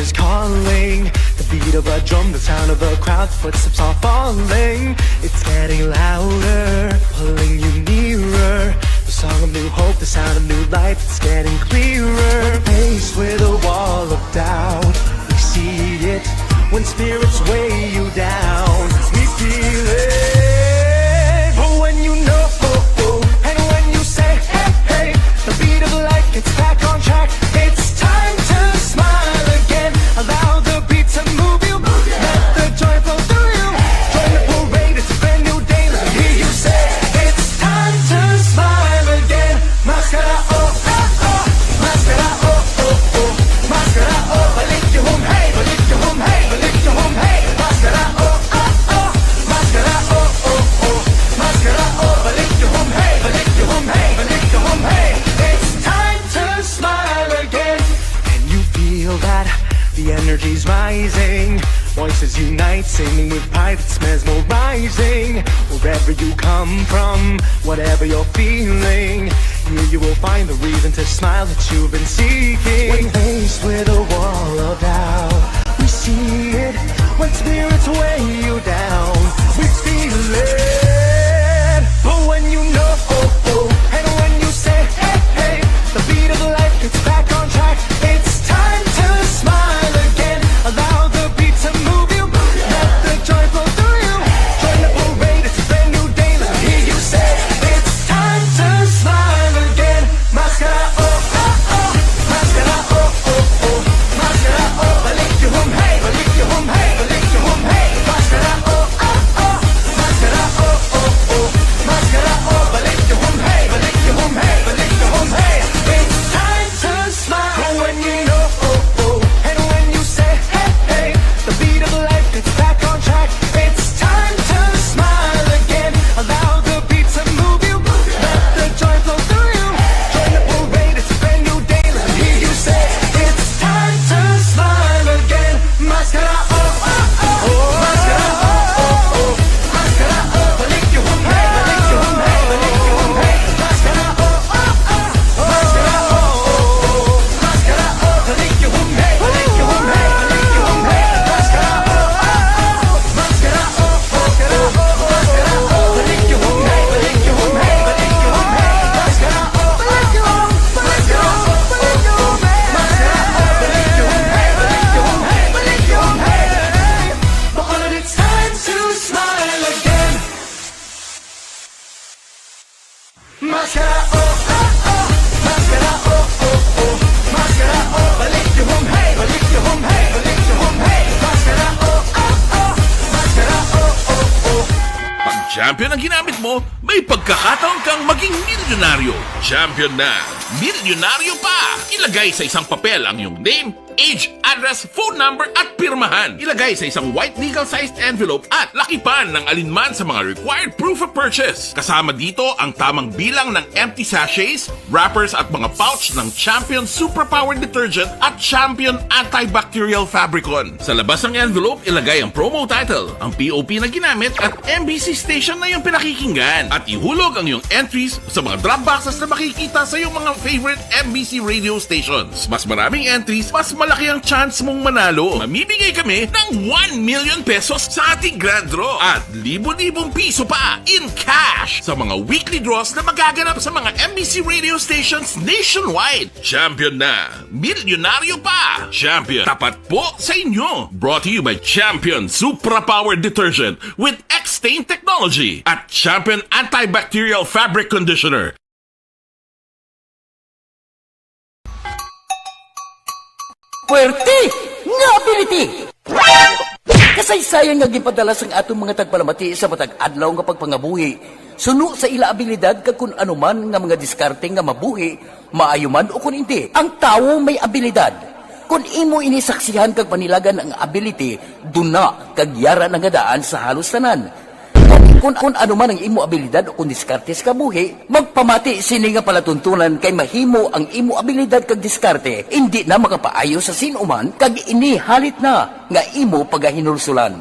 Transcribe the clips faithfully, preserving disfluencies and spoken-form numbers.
is calling. The beat of a drum, the sound of a crowd, footsteps are falling. It's getting louder, pulling you nearer. The song of new hope, the sound of new life, it's getting clearer. Faced with a wall of doubt, we see it. When spirits weigh you down, we feel it. But when you know, and when you say, hey, hey, the beat of life gets back on track. It's time to smile again. Allow the beat to move you. Let the joy flow through you. Join the parade, it's a brand new day. Let me hear you say, it's time to smile again. Maskara, oh, oh, oh. Maskara, oh, oh, oh. Maskara, oh, balik yung hum, hey, balik yung hum, hey, balik yung hum, hey. Maskara, oh, oh, oh. Maskara, oh, oh, oh. Maskara, oh, balik yung hum, hey, balik yung hum, hey, balik yung hum, hey. It's time to smile again. And you feel that the energy's rising. Voices unite, singing with pride, it's mesmerizing. Wherever you come from, whatever you're feeling, here you will find the reason to smile that you've been seeking. When faced with a wall of doubt, we see it. When spirits weigh you down, we feel it. But when you know, oh, oh, and when you say, hey, hey, the beat of life gets back on track. It's time to smile again. Allow the beat to move you. Let the joy flow through you. Join the parade, it's a brand new day. Let me hear you say, it's time to smile again. Maskara, oh, oh, oh. Maskara, oh, oh, oh. Maskara, oh, balik yung hum, hey, balik yung hum, hey, balik yung hum, hey. Maskara, oh, oh, oh. Maskara, oh, oh, oh. Maskara, oh, balik yung hum, hey, balik yung hum, hey, balik yung hum, hey. It's time to smile. But when you know, oh, oh, and when you say, hey, hey, the beat of life gets back on track. It's time to smile again. Allow the beat to move you. Let the joy flow through you. Join the parade, it's a brand new day. Let me hear you say, it's time to smile again. Maskara, oh, oh, oh. Maskara, oh, oh, oh. Maskara, oh, balik yung hum, hey, balik yung hum, hey, balik yung hum, hey. Maskara, oh, oh, oh. Maskara, oh, oh, oh. Maskara, oh, balik yung hum, hey, balik yung hum, hey, balik yung hum, hey. Maskara, oh, oh, oh. Maskara, oh, oh, oh. Maskara, oh, balik yung hum, hey, balik yung hum, hey, balik yung hum, hey. Maskara, oh, oh, oh. Maskara, oh, oh, oh. Maskara, oh, balik yung hum, hey, balik yung hum, hey, balik yung hum, hey. But all of it's time to smile again. Maskara, oh, oh, oh. Maskara, oh, oh, oh. Maskara, oh, balik yung hum, hey, balik yung hum, hey, balik yung hum, hey. Maskara, oh, oh, oh. Maskara, oh, oh, oh. Pag champion ang ginamit mo, may pagkakataon kang maging milyonaryo. Champion na, milyonaryo pa! Ilagay sa isang papel ang iyong name, age, address, phone number, at pirmahan. Ilagay sa isang white legal-sized envelope at lakipan ng alinman sa mga required proof of purchase. Kasama dito ang tamang bilang ng empty sachets, wrappers, at mga pouch ng Champion Superpower Detergent at Champion Antibacterial Fabricon. Sa labas ng envelope, ilagay ang promo title, ang P O P na ginamit, at M B C station na iyong pinakikinggan. At ihulog ang iyong entries sa mga drop boxes na makikita sa iyong mga favorite M B C radio stations. Mas maraming entries, mas malaki ang chance mong manalo. Mamimigay kami ng one million pesos sa ating grand draw at libo-libong piso pa in cash sa mga weekly draws na magaganap sa mga M B C radio stations nationwide. Champion na! Milyonaryo pa! Champion, tapat po sa inyo! Brought to you by Champion Supra Power Detergent with X-Stain Technology at Champion Antibacterial Fabric Conditioner. Puwerte nga ability! Kasaysayan nga ginpadala sang aton mga tagpalamati sa matag adlaw nga pagpangabuhi, suno sa ila abilidad kag kun ano man nga mga diskarte nga mabuhi, maayo man o kun indi, ang tawo may abilidad. Kun imo ini saksihan kag panilagan ang ability, duna kag yara na nga daan sa halos tanan. Kun, kun ano man ang imo abilidad o kun diskarte sa kabuhi, magpamati sini nga palatuntunan kay mahimo ang imo abilidad kag diskarte indi na makapaayo sa sin-o man kag ini halit na nga imo pagahinulsulan.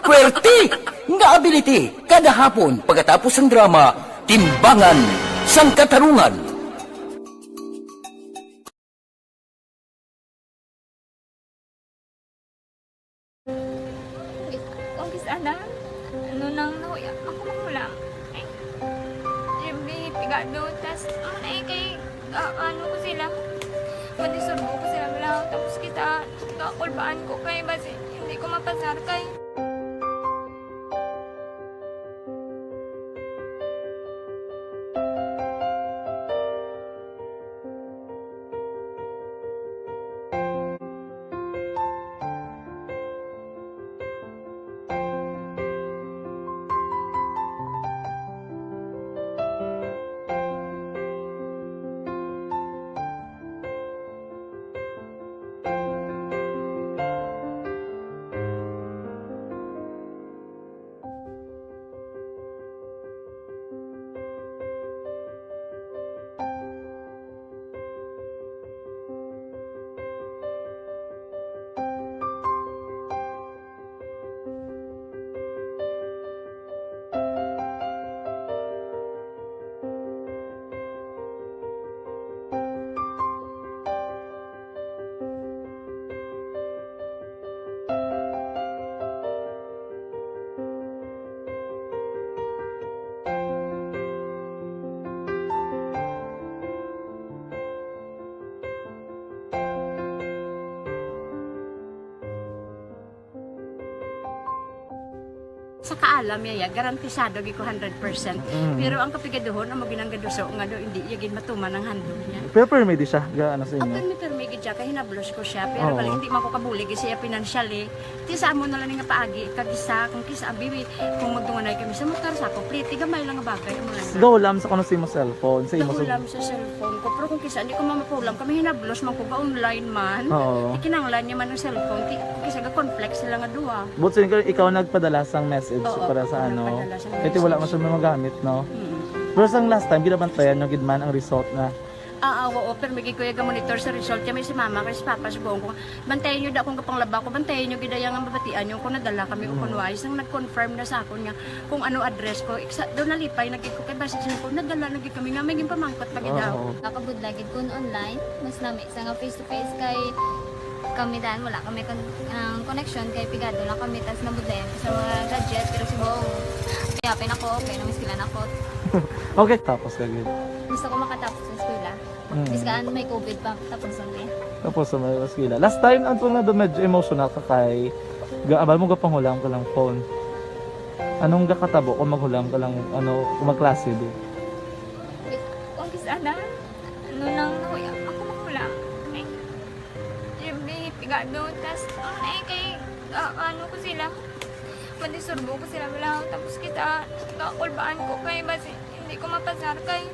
Puwerte nga ability kada hapon pagkatapos sang drama, Timbangan sang Katarungan. Gado, tas, ano na eh, kay, ah, ano ko sila, madisturbo ko sila, wala. Tapos kita, kakulbaan ko kay, basi, hindi ko mapasar kay. Sa kaalam niya, ya, garantisado gyud ko hundred percent. Mm. Pero ang kapigaduhon, amo ginang gaduso nga do, hindi iya gid matuman ang handog niya. Pero permi di siya, ga, ano sa inyo? Ang permi, permi gid siya, kay hinablos ko siya. Pero Oo. Bali, hindi man ko kabulig siya financially. Ti sa amo na lang nga paagi, kag isa, kung kisa, abi, kung magdunganay kami sa motor, sa ako, pliti, gamay lang nga bagay, amo lang. Gahulam sa kuno sa imo cellphone, sa imo sa Gahulam sa cellphone ko. Pero kung kisa, hindi ko mamapulam kami, hinablos man ko, ga-online man. Oo. Ti kinahanglan niya man ang cellphone, ti, kung kisa, ga-conflict sila nga duha. But since ikaw nagpadala sang message Oo, para sa ako ano, nagpadala sang kaya ti wala man message. Siya magamit, no? Mm. Pero sang last time, ginabantayan nyo gid man ang result na. Ah, ah, oo, pero may gid ko yung monitor sa result. Kaya may si mama, kay si papa, subong ko, bantayan nyo da akong kapanglaba ko, bantayan nyo gid ang mabatian nyo kung nadala kami o Mm. kung wala. Isang nag-confirm na sa akon nga kung ano address ko. Iksa, doon nalipay na gid ko kay basi siya ko, nadala na gid kami nga may ginpamangkot pa gid Oo, daw. Oo. Nakabudlay gid kun online, mas nami sa nga face to face kay kami dan, wala kami kon-, ang connection kay pigado lang kami, tas nabudlayan ko sa mga gadget, pero si Bong, okay, okay na ako, okay na, miskilan ako. Okay, tapos ka gid. Gusto ko makatapos sa eskwela. Mm. Bisan may covid pa, tapos ang day. Tapos sa may eskwela. Last time, ang tunay na medyo emotional ka kay, ga-, abal mo gapanghulam ka lang phone. Anong gakatabo kung maghulam ka lang, ano, kung magklase, di? Kung kis-, ana, ano nang nahuya, ako maghulam. Eh, yung may pigado, tas, ano eh, kay, ah, ano ko sila, madisturbo ko sila, wala. Tapos kita, kakulbaan ko kay, basi, hindi ko mapasar kay,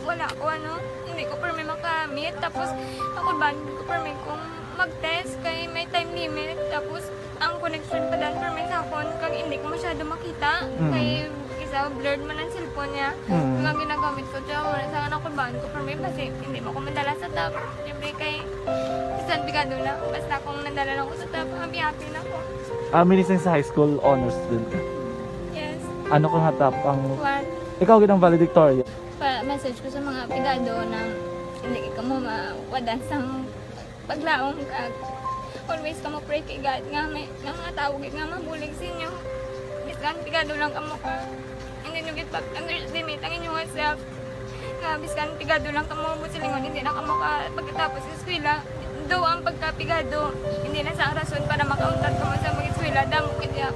wala ko, ano, hindi ko permi makamit. Tapos, ako ba, hindi ko permi kung mag-test kay may time limit. Tapos, ang connection pa dan permi sa akon, kag hindi ko masyado makita. Mm. Kay, isa, blurred man ang cellphone niya. Mm. Kag ang ginagamit ko, siya, wala sa anak ko, baan ko permi, kasi hindi mo ko madala sa top. Siyempre, kay, bisan pigado na, basta kung nadala lang ko sa top, happy-happy na ko. Ah, minising sa high school, honors student ka? Yes. Ano ka nga top? Ang One. Ikaw, gid ang valedictorian? Pa-message ko sa mga pigado na hindi kamo mawadan sang paglaom kag always kamo pray kay God nga may, nga mga tawo gid nga mabulig sa inyo. Bisan pigado lang kamo ka, hindi nyo gid pag-underestimate ang inyong self. Nga bisan pigado lang kamo, buot silingon, hindi na kamo ka pagkatapos sa eskwela. Though ang pagkapigado, hindi na sa rason para makauntat kamo sa mag-eskwela, damo gid ya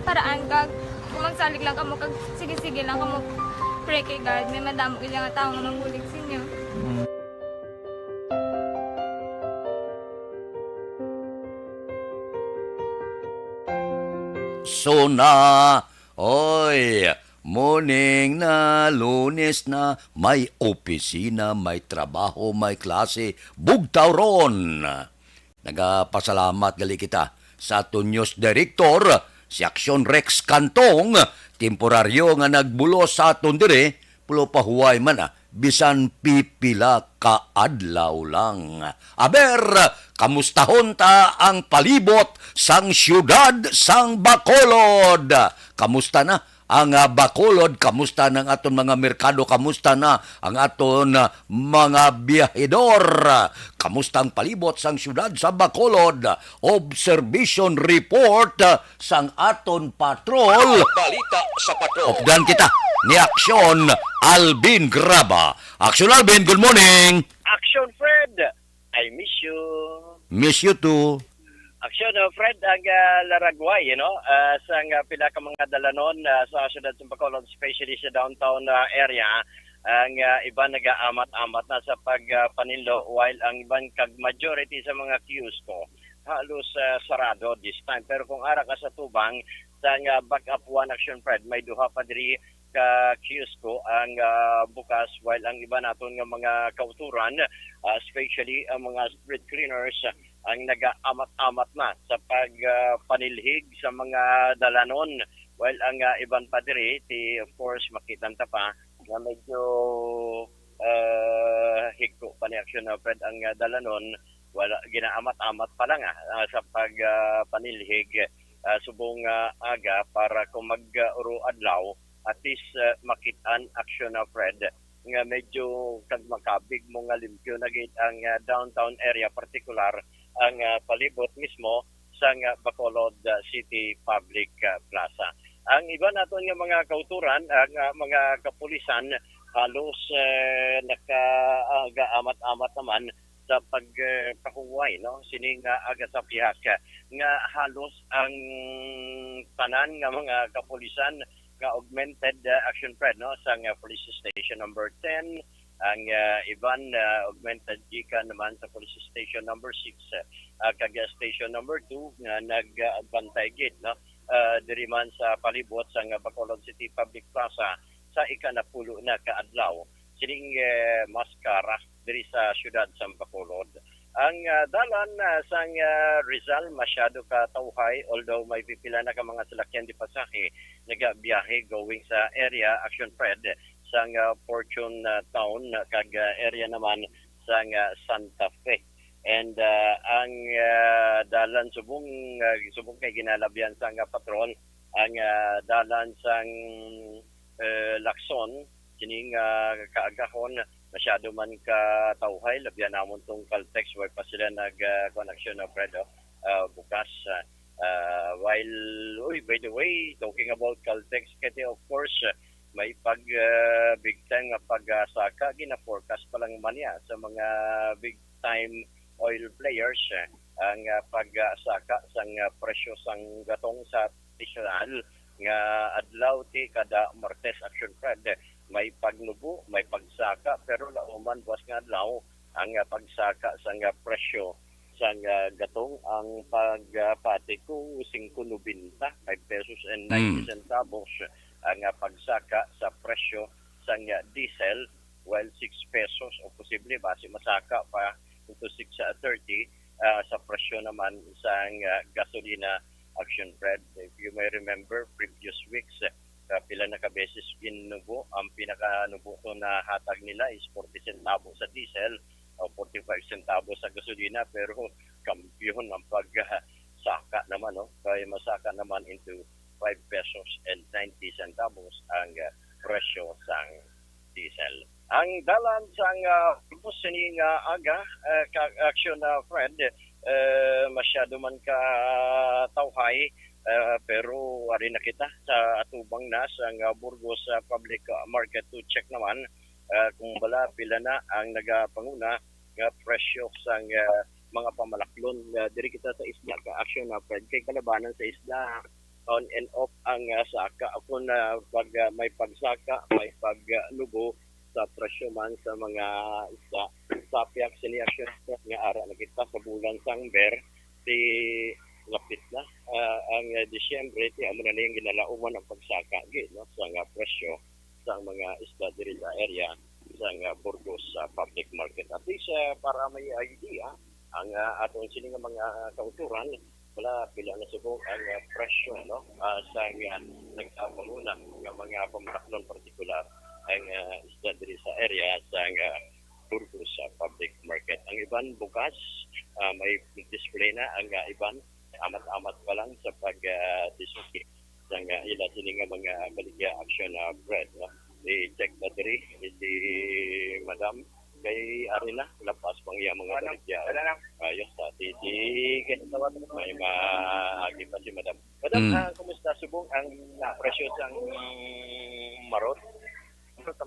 paraan kag kung magsalig lang kamo kag sige-sige lang kamo pray kay God, may madamo gid nga tawo nga mabulig sa inyo. Mm. So na, oy, morning na, Lunes na, may opisina, may trabaho, may klase, bugtaw ron. Nagapasalamat gali kita sa aton news director, si Action Rex Cantong, temporaryo nga nagbulos sa aton diri, pero pahuway man, ah, bisan pipila ka adlaw lang. Aber, kamustahon ta ang palibot sang siyudad sang Bacolod? Kamusta na ang, ah, Bacolod? Kamusta na ang aton mga merkado? Kamusta na ang aton, ah, mga biyahedor? Kamusta ang palibot sang siyudad sa Bacolod? Observation report, ah, sang aton patrol. Balita sa patrol. Updan kita. ni Aksyon Alvin Graba. Aksyon Alvin, good morning. Action Fred, I miss you. Miss you too. Action uh, Fred, ang uh, Laragway, you know, uh, sa uh, pila ka mga dalanon uh, sa siyudad sa Bacolod, especially sa downtown uh, area, ang uh, iba nagaamat-amat na sa pagpaninlo, while ang iban kag majority sa mga kiosko halos uh, sarado this time. Pero kung ara ka sa tubang, sa uh, Back Up One Action Fred, may duha pa diri ka kiosko ang uh, bukas, while ang iba naton nga mga kauturan, uh, especially ang mga street cleaners, ang nagaamat-amat na sa pagpanilhig sa mga dalanon. While ang uh, iban pa diri, ti, of course, makita ta pa nga medyo uh, higko pa ni Action Fred ang uh, dalanon, wala, ginaamat-amat pa lang uh, sa pagpanilhig uh, subong uh, aga para kung mag-uro adlaw, at least uh, makit-an Action Fred nga medyo kag makabig mo nga limpyo na gid ang uh, downtown area, partikular ang uh, palibot mismo sang uh, Bacolod uh, City Public uh, Plaza. Ang iba naton nga mga kauturan, ang uh, mga kapulisan, halos uh, naka-amat-amat naman sa pagpahuway, no, sining uh, aga sa pihak uh, nga halos ang tanan nga mga kapulisan nga augmented uh, action Fred, no, sa nga police station number ten, ang uh, iban uh, augmented gikan naman sa police station number six uh, kag station number two nga nagbantay gid, no, uh, diri man sa palibot sa nga Bacolod City Public Plaza sa ikanapulo na ka adlaw sining uh, maskara diri sa siyudad sa Bacolod. Ang uh, dalan uh, sang uh, Rizal masyado ka tawhay, although may pipila na ka mga salakyan di pasahe nagabiyahe going sa area Action Fred sang uh, Fortune uh, Town kag uh, area naman sang uh, Santa Fe. And uh, ang uh, dalan subong uh, subong kay ginalabyan sang uh, patrol ang uh, dalan sang uh, Lacson kining uh, kaagahon masyado man ka tawhay, labyan namon tong Caltex, way pa sila nag uh, connection of Fredo uh, bukas. Uh, uh, while, uy, by the way, talking about Caltex, kasi of course, uh, may pag uh, big time nga pagsaka, gina-forecast pa lang man niya sa mga big time oil players uh, ang uh, pagsaka sang uh, presyo sang gatong sa tradisyonal nga adlaw ti kada Martes Action Fred. May pagnubo, may pagsaka, pero lauman buwas nga adlaw ang uh, pagsaka sang uh, presyo sang uh, gatong ang pagpati ko singko nobenta, five pesos and ninety centavos ang uh, pagsaka sa presyo sang uh, diesel, while six pesos o posible basi masaka pa into six thirty uh, sa presyo naman sang uh, gasolina Action Fred. If you may remember, previous weeks, uh, pila na ka beses ginubo. Ang pinakanubo to na hatag nila is forty centavos sa diesel o forty-five centavos sa gasolina, pero kampiyon ang pag uh, saka naman, no? Kaya masaka naman into five pesos and ninety centavos ang uh, presyo sang diesel. Ang dalan sang uh, bus sini nga aga, uh, ka action uh, Fred, uh, masyado man ka tawhay, uh, pero ari na kita sa atubang na sang uh, Burgos uh, Public Market to check naman uh, kung bala pila na ang nagapanguna nga presyo sang uh, mga pamalaklon. Uh, diri kita sa isda ka action na Fred kay kalabanan sa isda on and off ang uh, saka. Ako na pag uh, may pagsaka, may paglubo sa presyo man sa mga isda. Sa piyak sini action nga ara na kita sa bulan sang Ber, di lapit na uh, ang uh, Disyembre, ti amo na ning ginalauman ang pagsaka gid, no, sa nga presyo sa mga isda diri sa area sa nga Burgos sa public market. At least uh, para may idea ang uh, aton sini nga mga kauturan, wala pila na subong ang uh, presyo, no, uh, sa nga nagkapanguna nga mga pamulaklon, partikular ang uh, isda diri sa area sa nga Burgos sa public market. Ang iban bukas, uh, may display na ang uh, iban amat-amat pa lang sa pag uh, display sang uh, ila sini nga mga baligya action uh, Fred, no? I-check na diri si Madam kay ari na lapas pang iya mga baligya. Ayos sa titig. May maagi pa si Madam. Madam, mm. uh, kumusta subong ang presyo sang marot?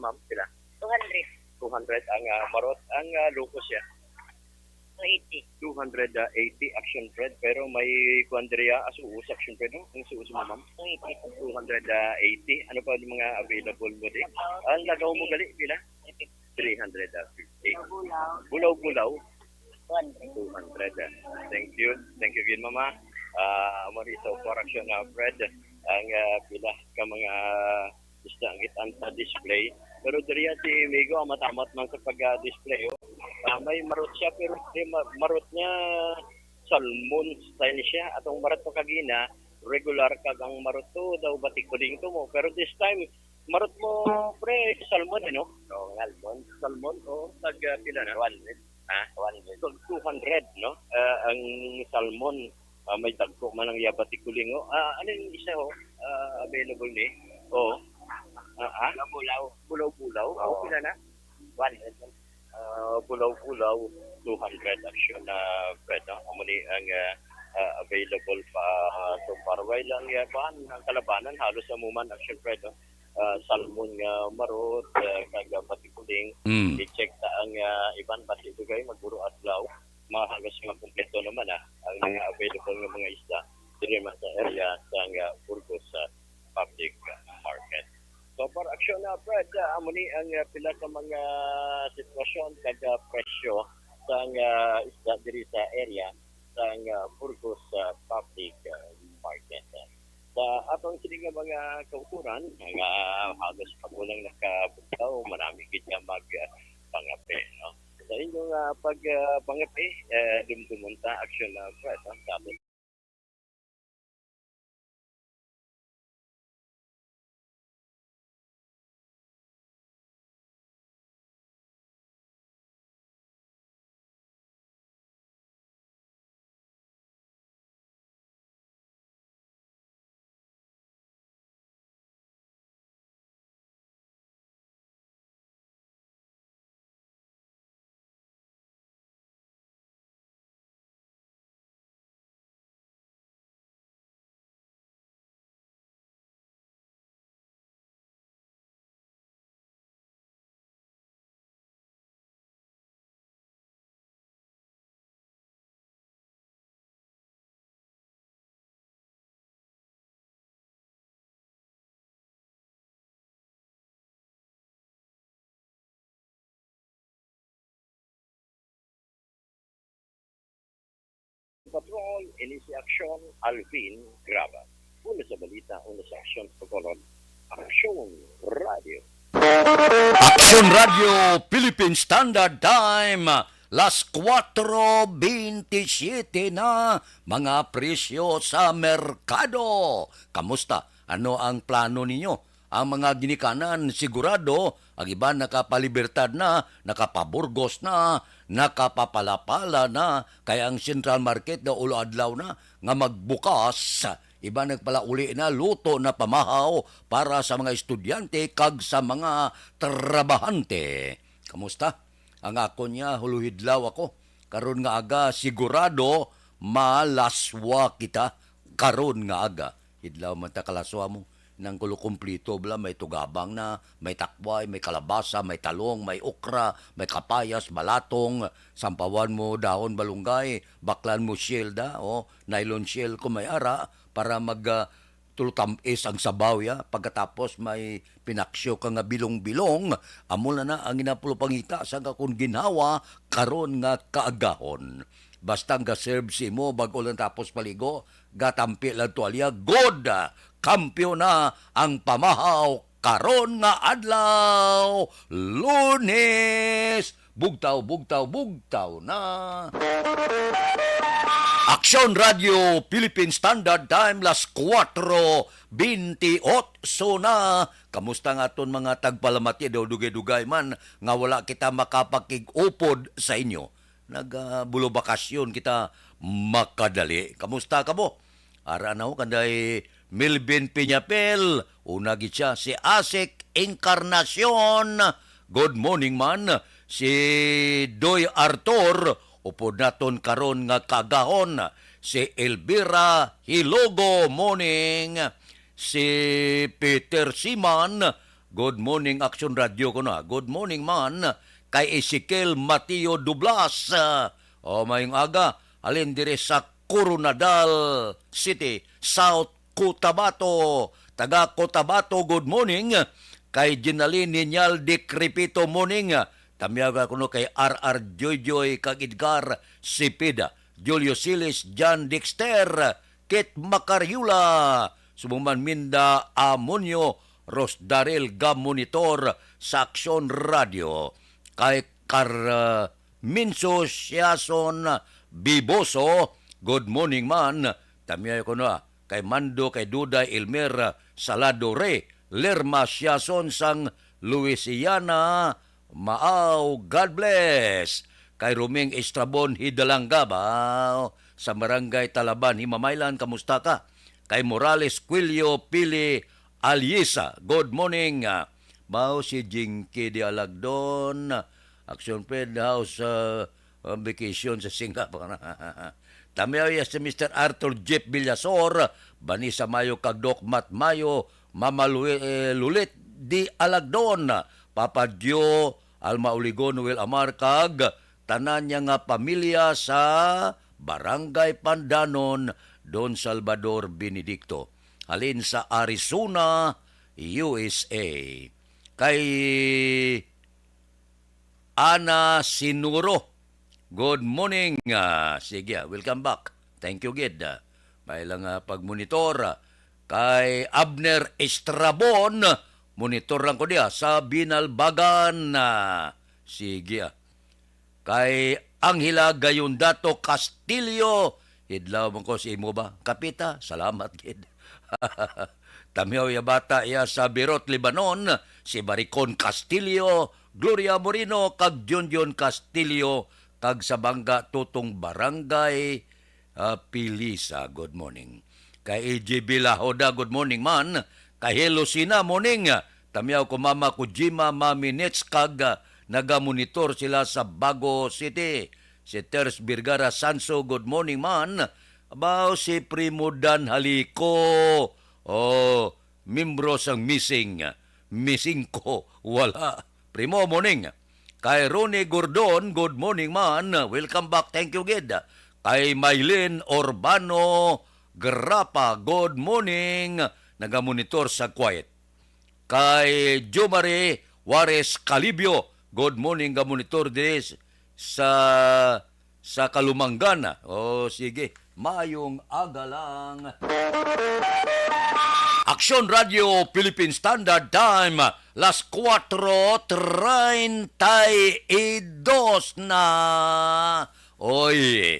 Ma'am, pila? Two hundred. Two hundred ang, ah, marot. Ang, ah, locos siya? Two eighty. Two hundred eighty action, Fred. Pero may kuwan diri, ah, as uus action, Fred, no? Ang suus mo, ma'am? Two eighty. Two hundred eighty. Ano pa ang mga available mo di? Ang lagaw mo gali, pila? Three hundred fifty. Bulaw-bulaw. Bulaw-bulaw. Two hundred. Two hundred, ah. Thank you. Thank you, gid, mama. Ah, amo ni sa Operacion na, Fred. Ang, ah, pila ka mga isda ang kit-an sa display. Pero diriya si Migo, amat-amat man sa pag-display, oh. Ah, may marot siya, pero di ma-, marot niya, salmon style siya. Atong marot pa kagina, regular kag ang marot to daw batikuling to mo. Pero this time, marot mo, pre, salmon, eh, no? Oo, salmon. Salmon, oh, tag, ah, pila na? One hundred. Ha? One hundred. So, two hundred, no? Ah, ang salmon, ah, may dagko man ang iya batikuling, oh. Ah, ano yung isa, oh? Ah, available ni? Oh. Ah, ah? Bulaw-bulaw. Bulaw-bulaw? Oo. Oh, pila na? One hundred. Ah, bulaw-bulaw, two hundred action na, Fred, no? Amo ni ang, ah, ah, available pa, ah, so far. While ang, ah, kuan, ang kalabanan, halos amo man action, Fred, no? Ah, salmon nga marot, ah, kag, ah, batikuling. Mm. I-check ta ang, ah, iban, basi dugay, maguro adlaw. Mga halos mga kompleto naman, ah, ang mga available nga mga isda diri man sa area sa, ah, Burgos, ah, Public Market. So, for action na, Fred, ah, amo ni ang, ah, pila ka mga sitwasyon kag, ah, presyo sa, ah, isda diri sa area sa, ah, Burgos, ah, Public, ah, Market. Sa atong sini nga mga kauturan, nga halos pa kulang nakabugtaw, marami gid nga mag, ah, pangape, no? Sa inyong, ah, pag, ah, pangape, eh, dumdumon ta, action na, Fred, no? Sa aton Patrol, ini si Aksyon Alvin Graba. Una sa balita, una sa aksyon sa kolon. Aksyon Radio. Aksyon Radio, Philippine Standard Time, las kuwatro bentisiete na, mga presyo sa merkado. Kamusta? Ano ang plano ninyo? Ang mga ginikanan, sigurado, ang iban nakapalibertad na, nakapaburgos na, nakapapalapala na, kay ang Central Market daw ulo adlaw na nga magbukas. Iban nagpalauli na, luto na pamahaw para sa mga estudyante kag sa mga trabahante. Kamusta? Ang akon niya, huluhidlaw ako. Karon nga aga, sigurado, malaswa kita. Karon nga aga, hidlaw man ta kalaswa mo. Nang kulo kumplito bala, may tugabang na, may takway, may kalabasa, may talong, may okra, may kapayas, balatong, sampawan mo dahon balunggay, baklan mo shell da, o nylon shell kung may ara, para mag, ah, tulutam-is ang sabaw, ya. Pagkatapos may pinaksyo ka nga bilong-bilong, amo na na ang ginapulupangita sa akon ginhawa karon nga kaagahon. Basta ang ga-serve sa imo bag-o lang tapos paligo, gatampi lang tuwalya, good! Kampiyon na ang pamahaw karon nga adlaw, Lunes! Bugtaw, bugtaw, bugtaw na. Aksyon Radio Philippine Standard Time, las kuwatro bentiocho na. Kamusta nga aton mga tagpalamati daw dugay-dugay man nga wala kita makapakig-upod sa inyo? Nagabulo bakasyon kita makadali. Kamusta kamo? Ara na ho, kanday Melvin Piñapel, una gid siya, si Asik Encarnacion, good morning man, si Doy Arthur, upod naton karon nga kaagahon, si Elvira Hilogo, morning, si Peter Siman, Good morning, Action Radio ko na. Good morning man kay Ezekiel Mateo Dublas. Ah, o, mayong aga, halin diri sa Coronadal City, South Cotabato. Taga Cotabato, good morning. Kay Ginaline Ninyal Decrepito, morning. Tamyaga kuno kay R R Joyjoy kag Edgar Cepeda, Julio Siles, John Dexter, Kit Macariola, subong man Minda Amonio, Rosdaril Gamonitor sa Aksyon Radio, kay Carminso Siason Biboso, good morning man, tamyay ko na, kay Mando, kay Duday, Elmer Salado Re, Lerma Siason sang Louisiana, Maaw, God bless. Kay Roming Estrabon Hidalanga ba? Sa Barangay Talaban, Himamaylan, kamusta ka? Kay Morales Quilio Pili Aliesa, good morning. Ah, Bao si Jinky di Alagdon. Action Fed House, ah, ah, vacation sa Singapore. Tamyaw ya si Mister Arthur Jeff Villasor, Vanessa Mayo kag Doc Matt Mayo, Mama Lu-, eh, Lulit di Alagdon, Papa Dio, Alma Uligo, Noel Amar, kag tanan niya nga pamilya sa Barangay Pandanon, Don Salvador Benedicto, halin sa Arizona, U S A. Kay Ana Sinuro, good morning. Ah, sige, ah, welcome back. Thank you, gid. Ah, may lang, ah, pagmonitor. Ah, kay Abner Estrabon, monitor lang ko diya sa Binalbagan. Ah, sige, ah. Kay Angela Gayondato Castillo, idlaw man ko sa imo ba? Kapita, salamat gid. Tamyaw ya bata iya sa Beirut, Lebanon, si Baricon Castillo, Gloria Moreno, kag Junjun Castillo, kag sa Bangga Tutong Barangay, ah, Pilisa. Good morning. Kay A J B Lahoda, good morning man. Kay Helosina, morning. Tamyaw ko Mama Kojima, Mami Nets, kag, ah, nagamonitor sila sa Bago City. Si Ters Vergara Sanso, good morning man. Abaw si Primo Dan Haliko. Oh, membro sang missing. Missing ko. Wala. Primo, morning. Kay Ronnie Gordon, good morning man. Welcome back. Thank you, gid. Kay Mylene Urbano Grapa, good morning. Nagamonitor sa Kuwait. Kay Jomari Juarez Calibio, good morning, gamonitor diri s-, sa, sa Kalumangan. Oh, sige. Mayong aga lang. Aksyon Radio Philippine Standard Time, las cuatro treinta y dos na. Oy,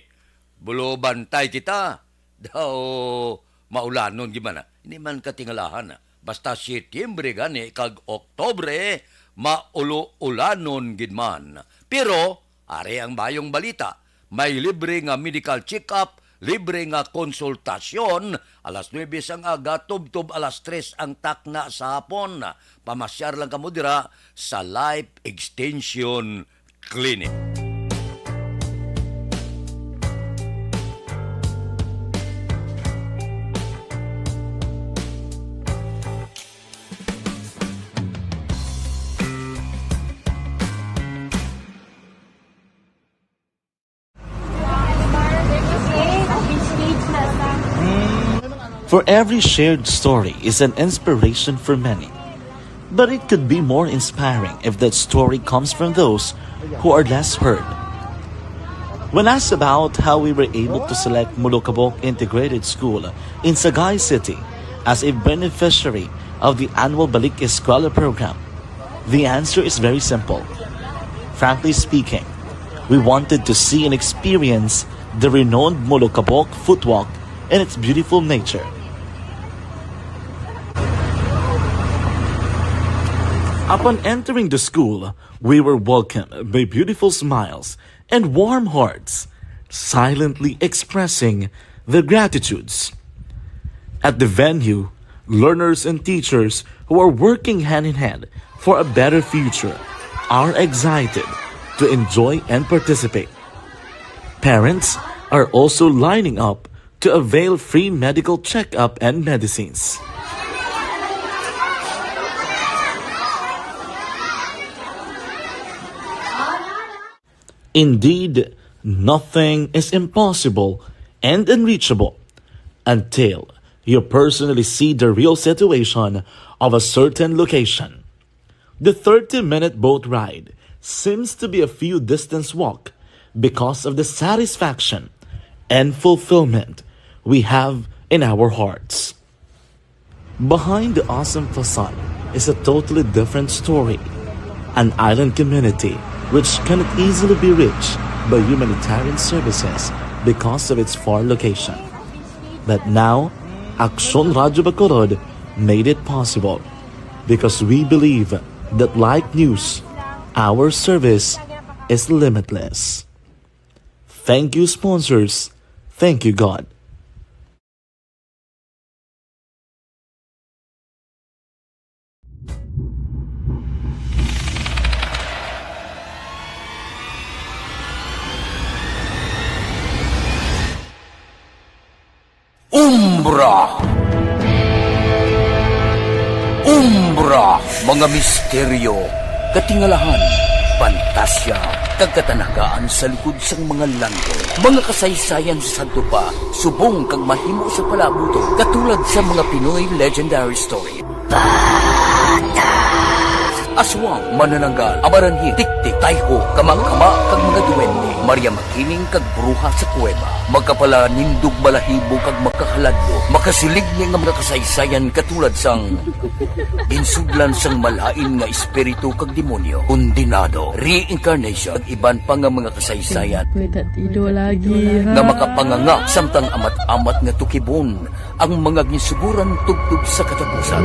bulo bantay kita. Daw maulanon gid man, ah. Hindi man katingalahan, ah. Basta Setyembre gani kag Oktobre, maulo-ulanon gid man. Pero, ari ang bayong balita. May libre nga medical check-up, libre nga konsultasyon, alas nuebe sang aga, tubtob alas tres ang takna sa hapon. Pamasyar lang kamo dira sa Life Extension Clinic. For every shared story is an inspiration for many. But it could be more inspiring if that story comes from those who are less heard. When asked about how we were able to select Molokabok Integrated School in Sagay City as a beneficiary of the annual Balik Eskwela program, the answer is very simple. Frankly speaking, we wanted to see and experience the renowned Molokabok footwalk and its beautiful nature. Upon entering the school, we were welcomed by beautiful smiles and warm hearts, silently expressing their gratitudes. At the venue, learners and teachers who are working hand in hand for a better future are excited to enjoy and participate. Parents are also lining up to avail free medical checkup and medicines. Indeed, nothing is impossible and unreachable until you personally see the real situation of a certain location. The thirty-minute boat ride seems to be a few distance walk because of the satisfaction and fulfillment we have in our hearts. Behind the awesome facade is a totally different story. An island community which cannot easily be reached by humanitarian services because of its far location. But now, Aksyon Radyo Bacolod made it possible because we believe that like news, our service is limitless. Thank you, sponsors. Thank you, God. Umbra. Umbra, mga misteryo, katingalahan, pantasya, kag katanagaan sa likod sang mga landong. Mga kasaysayan sa sadto pa, subong kag mahimo sa palaabuton, katulad sa mga Pinoy legendary story. Aswang, manananggal, amaranhit, tiktik, tayho, kamakama, kag mga duwende, Maria Makiling kag bruha sa kuweba, makapalanindog balahibo kag makahaladlok, makasiling ni nga mga kasaysayan katulad sang ginsudlan sang malain nga espiritu kag demonyo, kondenado, reincarnation, kag iban pa nga mga kasaysayan May tatido lagi, ha? nga makapanganga samtang amat-amat nga tukibon ang mga ginsuguran tubtob sa katapusan.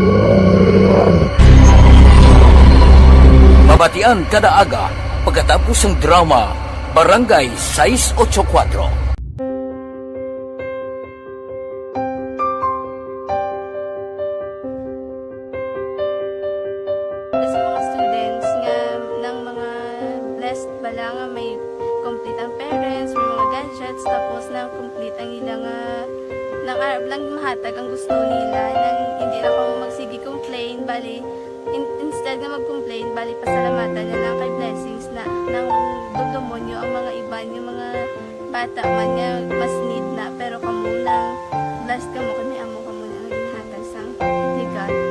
Mabatian kada aga pagkatapos sang drama Barangay sais ocho kuwatro. Sa mga students nga nang mga blessed bala nga may complete ang parents, may mga gadgets, tapos nang complete ang ila nga nang arab lang mahatag ang gusto nila, nang hindi na ko magsige complain, bali in, instead nga mag-complain, bali pasalamatan na lang kay blessings na nang dudumonyo ang mga iban nga mga bata man nga mas need na, pero kamo lang blessed kamo kay may amo kamo na nga ginhatag sang regalo.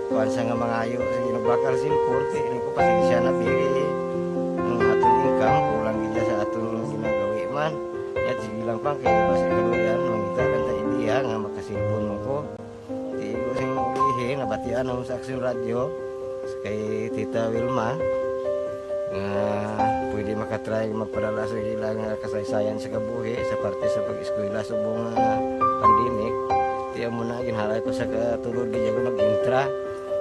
Kuan sa nga mangayo sa ginagbakal sin korte, ini ko pasensya na, pili ang aton income, kulang gid sa aton ginagawi man. Yat, sige lang pang, kay basi kaluyan, mangita lang ta ideya nga makasilpon mo ko. Di ko sing ulihi, nabatian ako sa Aksyon Radyo, kay Tita Wilma, nga pwede makatry magpadala sa ila nga kasaysayan sa kabuhi sa parte sa pag-eskwela subong nga pandemic. Ti amo na, ginhalay ko sa katulod, di ako nag-intra.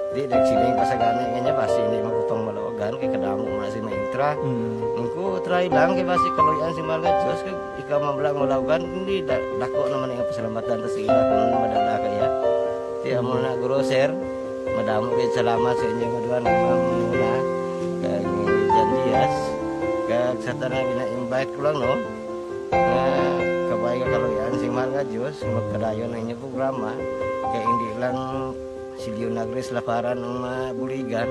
Di, nagsiling pa sa gani nga niya, basi hindi magkupang maluwagan, kay kadamo mo na si maintra. Mm. Ang ko, try lang, kay basi kaluyan si Mahal nga Diyos, kag ikaw man lang maluwagan, hindi, da, dako naman ang pasalamatan ta sa ila kung madala kaya. Ti amo na, Guro, Sir, madamo kayo salamat sa inyo nga duha nga mga muna, kag ni Jan Diaz, kag sa tanan gina-invite ko lang, no, nga kabay nga kaluyan si Mahal nga Diyos, magpadayon ang inyong programa, kay hindi lang si Leonagris Laparan ang mabuligan,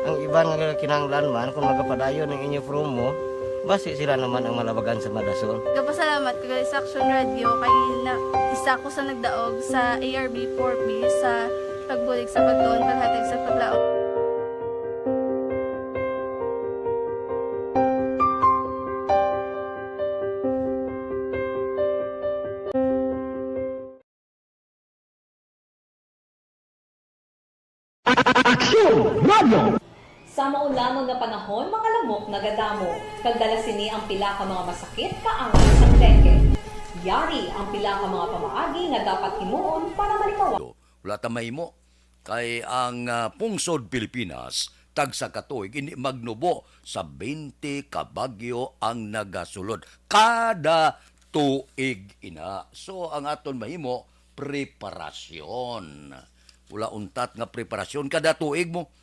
ang iban nga kinahanglan man kung magapadayon ang inyo promo, basi sila naman ang malabagan sa madasol. Gapasalamat ko gali sa Aksyon Radyo kay na, isa ko sa nagdaog sa A R B four B sa pagbulig sa pagtuon, paghatag sa paglaom. Aksyon Radio! Maulamon nga panahon, mga lamok nagadamo, kag dala sini ang pila ka mga masakit kaangay sang dengue. Yari ang pila ka mga pamaagi nga dapat himuon para malikawan. Wala ta mahimo kay ang, ah, pungsod Pilipinas tagsa ka tuig indi magnubo sa twenty ka bagyo ang nagasulod kada tuig ina. So ang aton mahimo, preparasyon. Wala untat nga preparasyon kada tuig mo.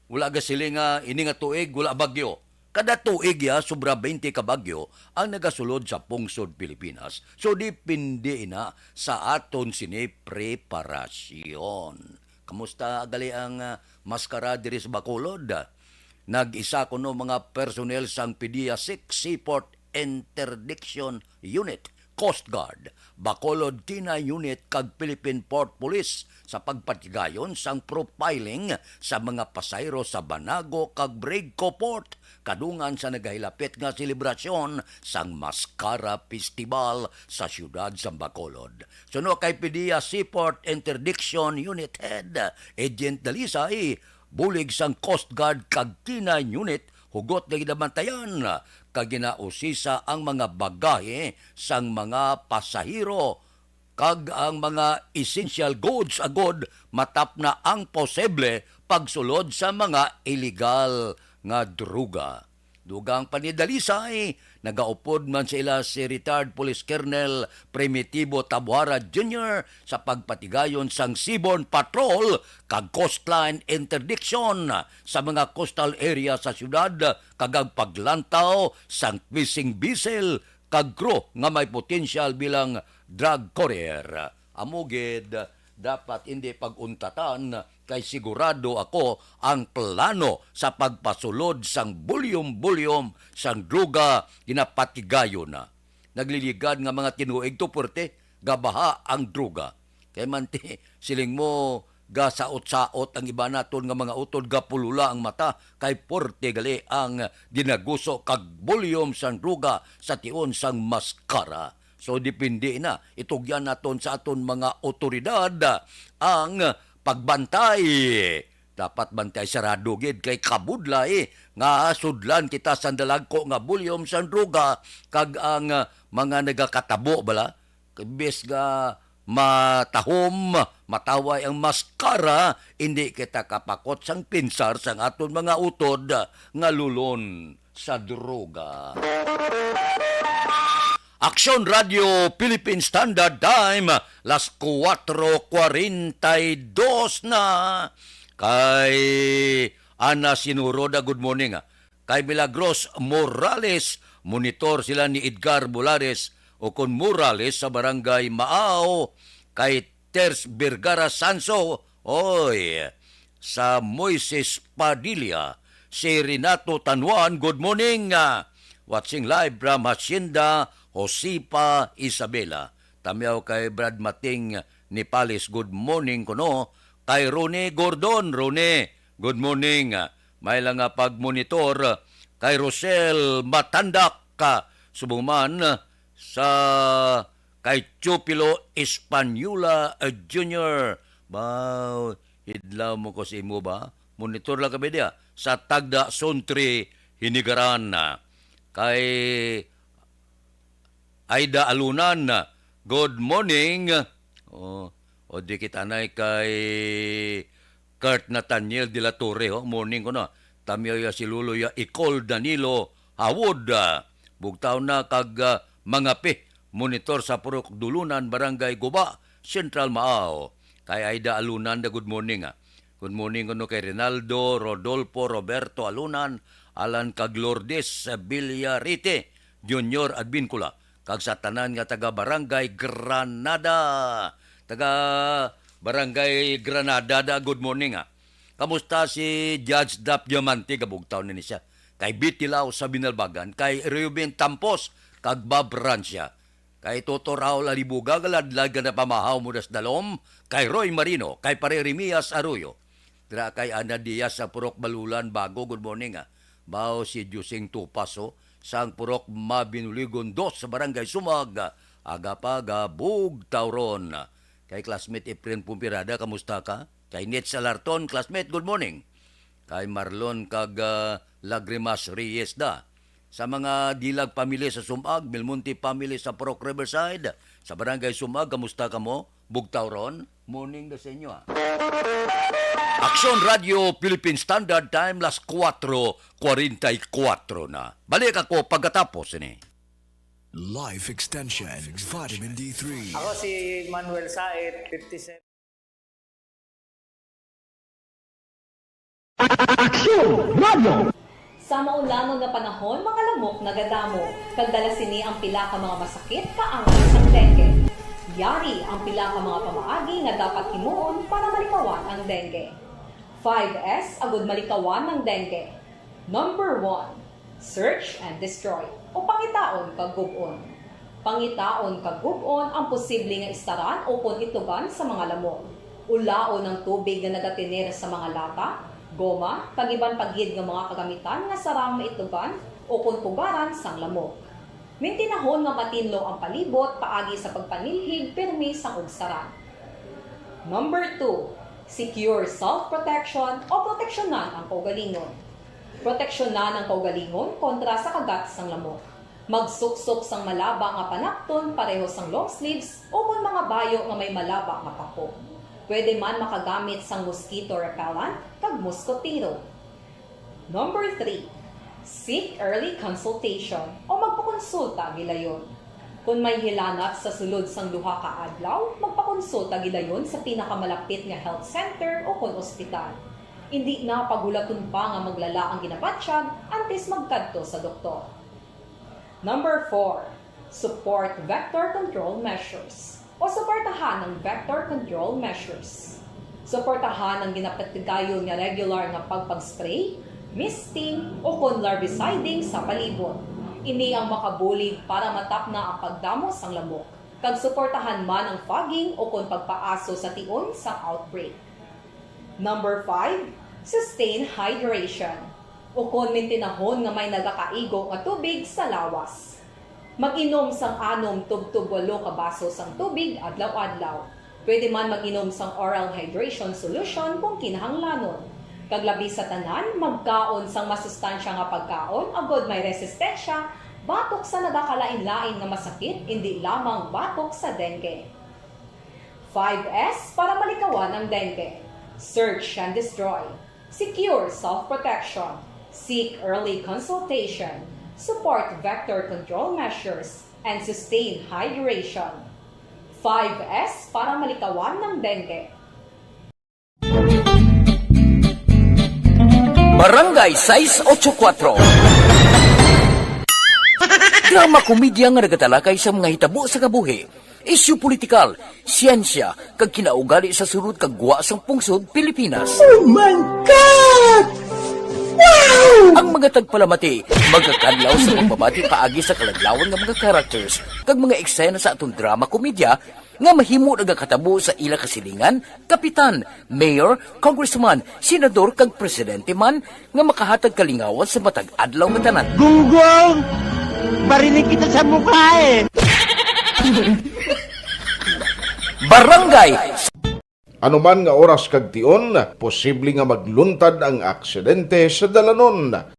Wala gasiling nga ini nga tuig wala bagyo. Kada tuig ya sobra twenty ka bagyo ang nagasulod sa pungsod Pilipinas. So depende ina sa aton sini preparasyon. Kamusta gali ang, ah, maskara diri sa Bacolod? Nag-isa kuno mga personnel sang PDEA Six Seaport Interdiction Unit, Coast Guard, Bacolod Kenai Unit kag Philippine Port Police sa pagpatigayon sang profiling sa mga pasahero sa Banago kag Bridco Port kadungan sa nagahilapit nga selebrasyon sang Maskara Festival sa siyudad sang Bacolod. Suno kay PDEA Seaport Interdiction Unit Head Agent Dalisay, bulig sang Coast Guard kag Kenai Unit, hugot nga ginabantayan kag ginausisa ang mga bagahe sang mga pasahero kag ang mga essential goods agod matapna ang posible pagsulod sa mga iligal nga droga. Dugang pa ni Dalisay, nagaupod man sa ila si retired Police Colonel Primitivo Tabuara Junior sa pagpatigayon sang Seaborne Patrol kag Coastline Interdiction sa mga coastal area sa siyudad kag ang paglantaw sang fishing vessel kag crew nga may potensyal bilang drug courier. Amo gid, dapat indi pag-untatan kay sigurado ako ang plano sa pagpasulod sang bulyom-bulyom sang droga ginapatigayon na. Nagliligad nga mga tinuig to puwerte, gabaha ang droga. Kay man ti, siling mo, gasaot-saot ang iba naton nga mga utod, gapulula ang mata, kay porte gali ang dinaguso kag bulyom sang droga sa tion sang maskara. So, depende na. Itugyan naton sa aton mga otoridad ang pagbantay. Dapat bantay sarado gid kay kabudlay nga sudlan kita sang dalagko nga bulyom sang droga kag ang, ah, mga nagakatabo bala. Imbes nga matahom, mataway ang maskara, indi kita kapakot sang pinsar sang aton mga utod nga lulon sa droga. Aksyon Radio Philippine Standard Time, las kuwatro kwarenta y dos na. Kay Ana Sinuro da, good morning, ah. Kay Milagros Morales, monitor sila ni Edgar Bulares o kon Morales sa Barangay Maaw. Kay Ters Vergara Sanso, oy, sa Moises Padilla, si Renato Tanuan, good morning, ah, watching live from Hacienda Josefa Isabela. Tamyaw kay Brad Mating Nipales, good morning kuno. Kay Ronnie Gordon, Ronnie, good morning. Ah, may lang nga pagmonitor kay Rosel Matandak, ah, subong man sa kay Teofilo Española, eh, Junior. Baw, hidlaw mo ko sa imo ba? Monitor lang kami diya sa Tagda Suntri, Hinigaran. Kay Aida Alunan, good morning. Oh, o di kita anay kay Kurt Nathaniel de la Torre, ho. Morning ko na. Tamyaw ya si Lulo ya Icol Danilo Hawod, ah, bugtaw na kag, ah, mangapi. Monitor sa Purok Dulunan, Barangay Guba, Central Maaw. Kay Aida Alunan da, good morning, ah. Good morning kuno kay Rinaldo, Rodolfo, Roberto Alunan, Alan kag Lourdes Villarite, Junior Advincula, kag sa tanan nga taga Barangay Granada. Taga Barangay Granada da, good morning, ah. Kamusta si Judge Dap Diamante? Gabugtaw na ni siya. Kay Bitilaw sa Binalbagan, kay Reuben Tampos, kag Bob Rancia. Kay Toto Raul Alibuga, galadlad nga napamahaw mo das dalom, kay Roy Marino, kay Pare Remias Arroyo. Dira kay Ana Diaz sa Purok Balulan, Bago, good morning, ah. Bao si Jusing Tupaso, sang Purok Mabinuligon dos sa Barangay Sumag, aga pa, gabugtaw ron. Kay classmate Efren Pumpirada, kamusta ka? Kay Nitz Alarton, classmate, good morning. Ay Marlon kag, ah, Lagrimas Reyes da. Sa mga Dilag family sa Sumag, Belmonte family sa Purok Riverside, sa Barangay Sumag, kamusta kamo? Bugtaw ron? Morning da sa inyo, ah. Aksyon Radio Philippine Standard Time, las kuwatro kwarenta y kuwatro na. Balik ako pagkatapos ini. Life Extension, Vitamin D three. Ako si Manuel Saet, fifty-seven. Aksyon Radio! Sa maulangon nga panahon, mga lamok nagadamo, kag dala sini ang pila ka mga masakit kaangay sang dengue. Yari ang pila ka mga pamaagi nga dapat himuon para malikawan ang dengue. Five S agud malikawan ang dengue. Number one, search and destroy, o pangitaon kag gub-on. Pangitaon kag gub-on ang posible nga istaran ukon itugan sa mga lamok. Ulaon ang tubig nga nagatener sa mga lata, goma, kag iban pa gid nga mga kagamitan nga sarang maitugan ukon pugaran sang lamok. Mintinahon nga matinlo ang palibot paagi sa pagpanilhig pirmi sang ugsaran. Number two, secure self-protection o proteksyonan ang kaugalingon. Proteksyonan ang kaugalingon kontra sa kagat sang lamok. Magsuksok sang malaba nga panapton pareho sang long sleeves ukon mga bayo nga may malaba nga pako. Pwede man makagamit sang mosquito repellent kag moskotero. Number three, seek early consultation o magpakonsulta gilayon. Kon may hilanat sa sulod sang duha ka adlaw, magpakonsulta gilayon sa pinakamalapit nga health center ukon ospital. Indi na paghulaton pa nga maglala ang ginabatyag antes magkadto sa doktor. Number four, support vector control measures o suportahan ang vector control measures. Suportahan ang ginapatigayon nga regular nga pagpag-spray, misting, ukon larviciding sa palibot. Ini ang makabulig para matapna ang pagdamo sang lamok, kag suportahan man ang fogging ukon pagpaaso sa tion sang outbreak. Number five, sustain hydration, ukon mintinahon nga may nagakaigo nga tubig sa lawas. Mag-inom sang anom tubtob walo ka baso sang tubig adlaw-adlaw. Pwede man mag-inom sang oral hydration solution kung kinahanglanon. Kag labi sa tanan, magkaon sang masustansya nga pagkaon agod may resistensya batok sa nagakalain-lain nga masakit, indi lamang batok sa dengue. Five S para malikawan ang dengue. Search and destroy. Secure self-protection. Seek early consultation. Support vector control measures. And sustain hydration. Five S para malikawan ang dengue. Barangay sais ocho kuwatro. Drama komedya nga nagatalakay sa mga hitabo sa kabuhi, isyu politikal, siyensya, kag kinaugali sa sulod kag gwa sang pungsod Pilipinas. Oh my God! Wow! Ang mga tagpalamati magakadlaw sa pagbabati paagi sa kaladlawan nga mga characters kag mga eksena sa aton drama komedya nga mahimo nagakatabo sa ila kasilingan, kapitan, mayor, congressman, senador, kag presidente man nga makahatag kalingawan sa matag adlaw nga tanan. Gunggong! Barinig kita sa mukha eh! Barangay. Anuman nga oras kag tion, posible nga magluntad ang aksidente sa dalanon.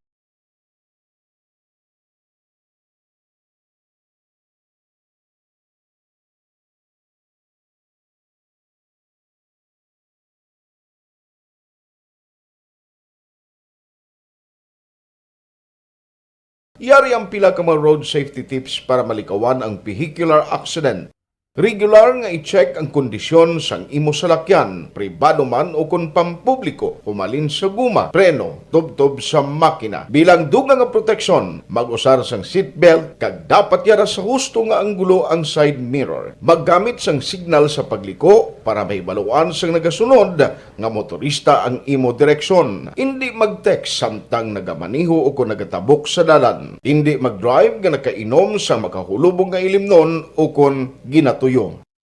Yari ang pila ka mga road safety tips para malikawan ang vehicular accident. Regular nga i-check ang kondisyon sang imo salakyan, pribado man o kon pampubliko, humalin sa guma, preno, tubtob sa makina. Bilang dugang nga proteksyon, mag-usar sang seatbelt kag dapat yara sa husto nga anggulo ang side mirror. Maggamit sang signal sa pagliko para mahibaluan sang nagasunod nga motorista ang imo direksyon. Indi mag-text samtang nagamaneho o kon nagatabok sa dalan. Indi mag-drive nga nakainom sa makahulubong nga ilimnon o kon ginatuyo.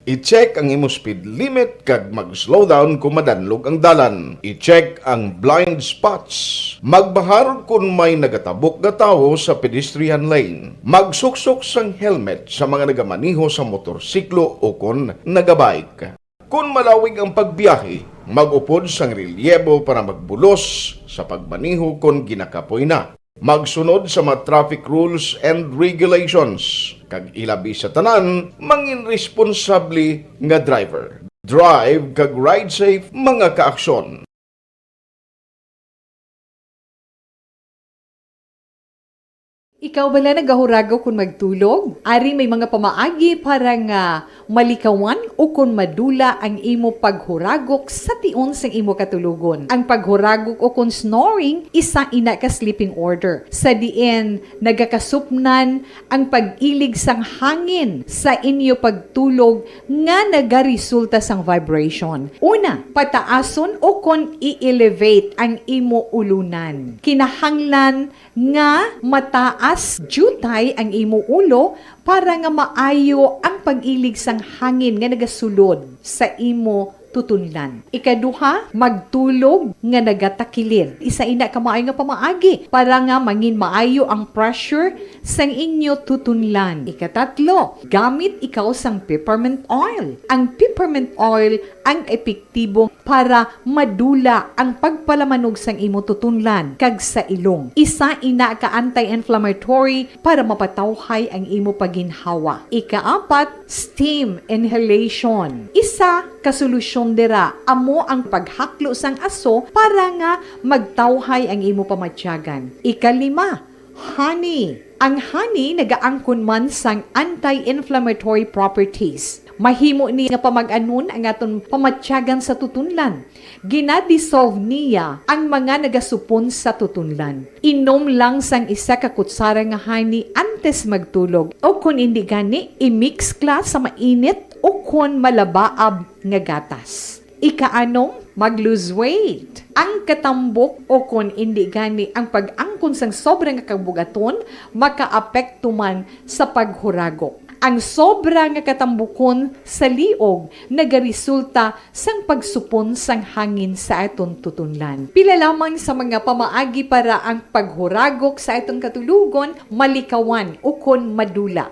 I-check ang imo speed limit kag mag-slow down kon madanlog ang dalan. I-check ang blind spots. Magbahar kon may nagatabok nga tawo sa pedestrian lane. Magsuksok sang helmet sa mga nagamaneho sa motorsiklo o kon nagabike. Kon malawig ang pagbiyahe, mag-upod sang relyebo para magbulos sa pagmaneho kon ginakapoy na. Magsunod sa mga traffic rules and regulations, kag ilabi sa tanan, mangin responsable nga driver. Drive kag ride safe, mga kaaksyon. Ikaw bala nagahurago kon magtulog? Ari may mga pamaagi para nga malikawan o kon madula ang imo paghuragok sa tion sang imo katulogon. Ang paghuragok o kon snoring, isa ina ka sleeping order, sa diin nagakasupnan ang pag-ilig sang hangin sa inyo pagtulog nga nagaresulta sang vibration. Una, pataason o kon i-elevate ang imo ulunan. Kinahanglan nga mataas diutay ang imo ulo para nga maayo ang pag-ilig sang hangin nga nagasulod sa imo tutunlan. Ikaduha, magtulog nga nagatakilid. Isa ina ka maayo nga pamaagi para nga mangin maayo ang pressure sang inyo tutunlan. Ikatatlo, gamit ikaw sang peppermint oil. Ang peppermint oil ang epektibo para madula ang pagpalamanog sang imo tutunlan kag sa ilong. Isa ina ka anti-inflammatory para mapatawhay ang imo paginhawa. Ikaapat, steam inhalation. Isa ka solusyon dira amo ang paghaklo sang aso para nga magtawhay ang imo pamatyagan. Ikalima, honey. Ang honey nagaangkon man sang anti-inflammatory properties. Mahimo ni nga pamag-anon ang aton pamatyagan sa tutunlan. Ginadissolve niya ang mga nagasupon sa tutunlan. Inom lang sang isa ka kutsara nga honey antes magtulog, o kon indi gani, i-mix kla sa mainit o kon malabaab nga gatas. Ikaanom, mag-lose weight. Ang katambok o kon indi gani ang pag-angkon sang sobra nga kabugaton makaapekto man sa paghuragok. Ang sobra nga katambukon sa liog nagaresulta sang pagsupon sang hangin sa aton tutunlan. Pila lamang sa mga pamaagi para ang paghuragok sa aton katulogon malikawan ukon madula.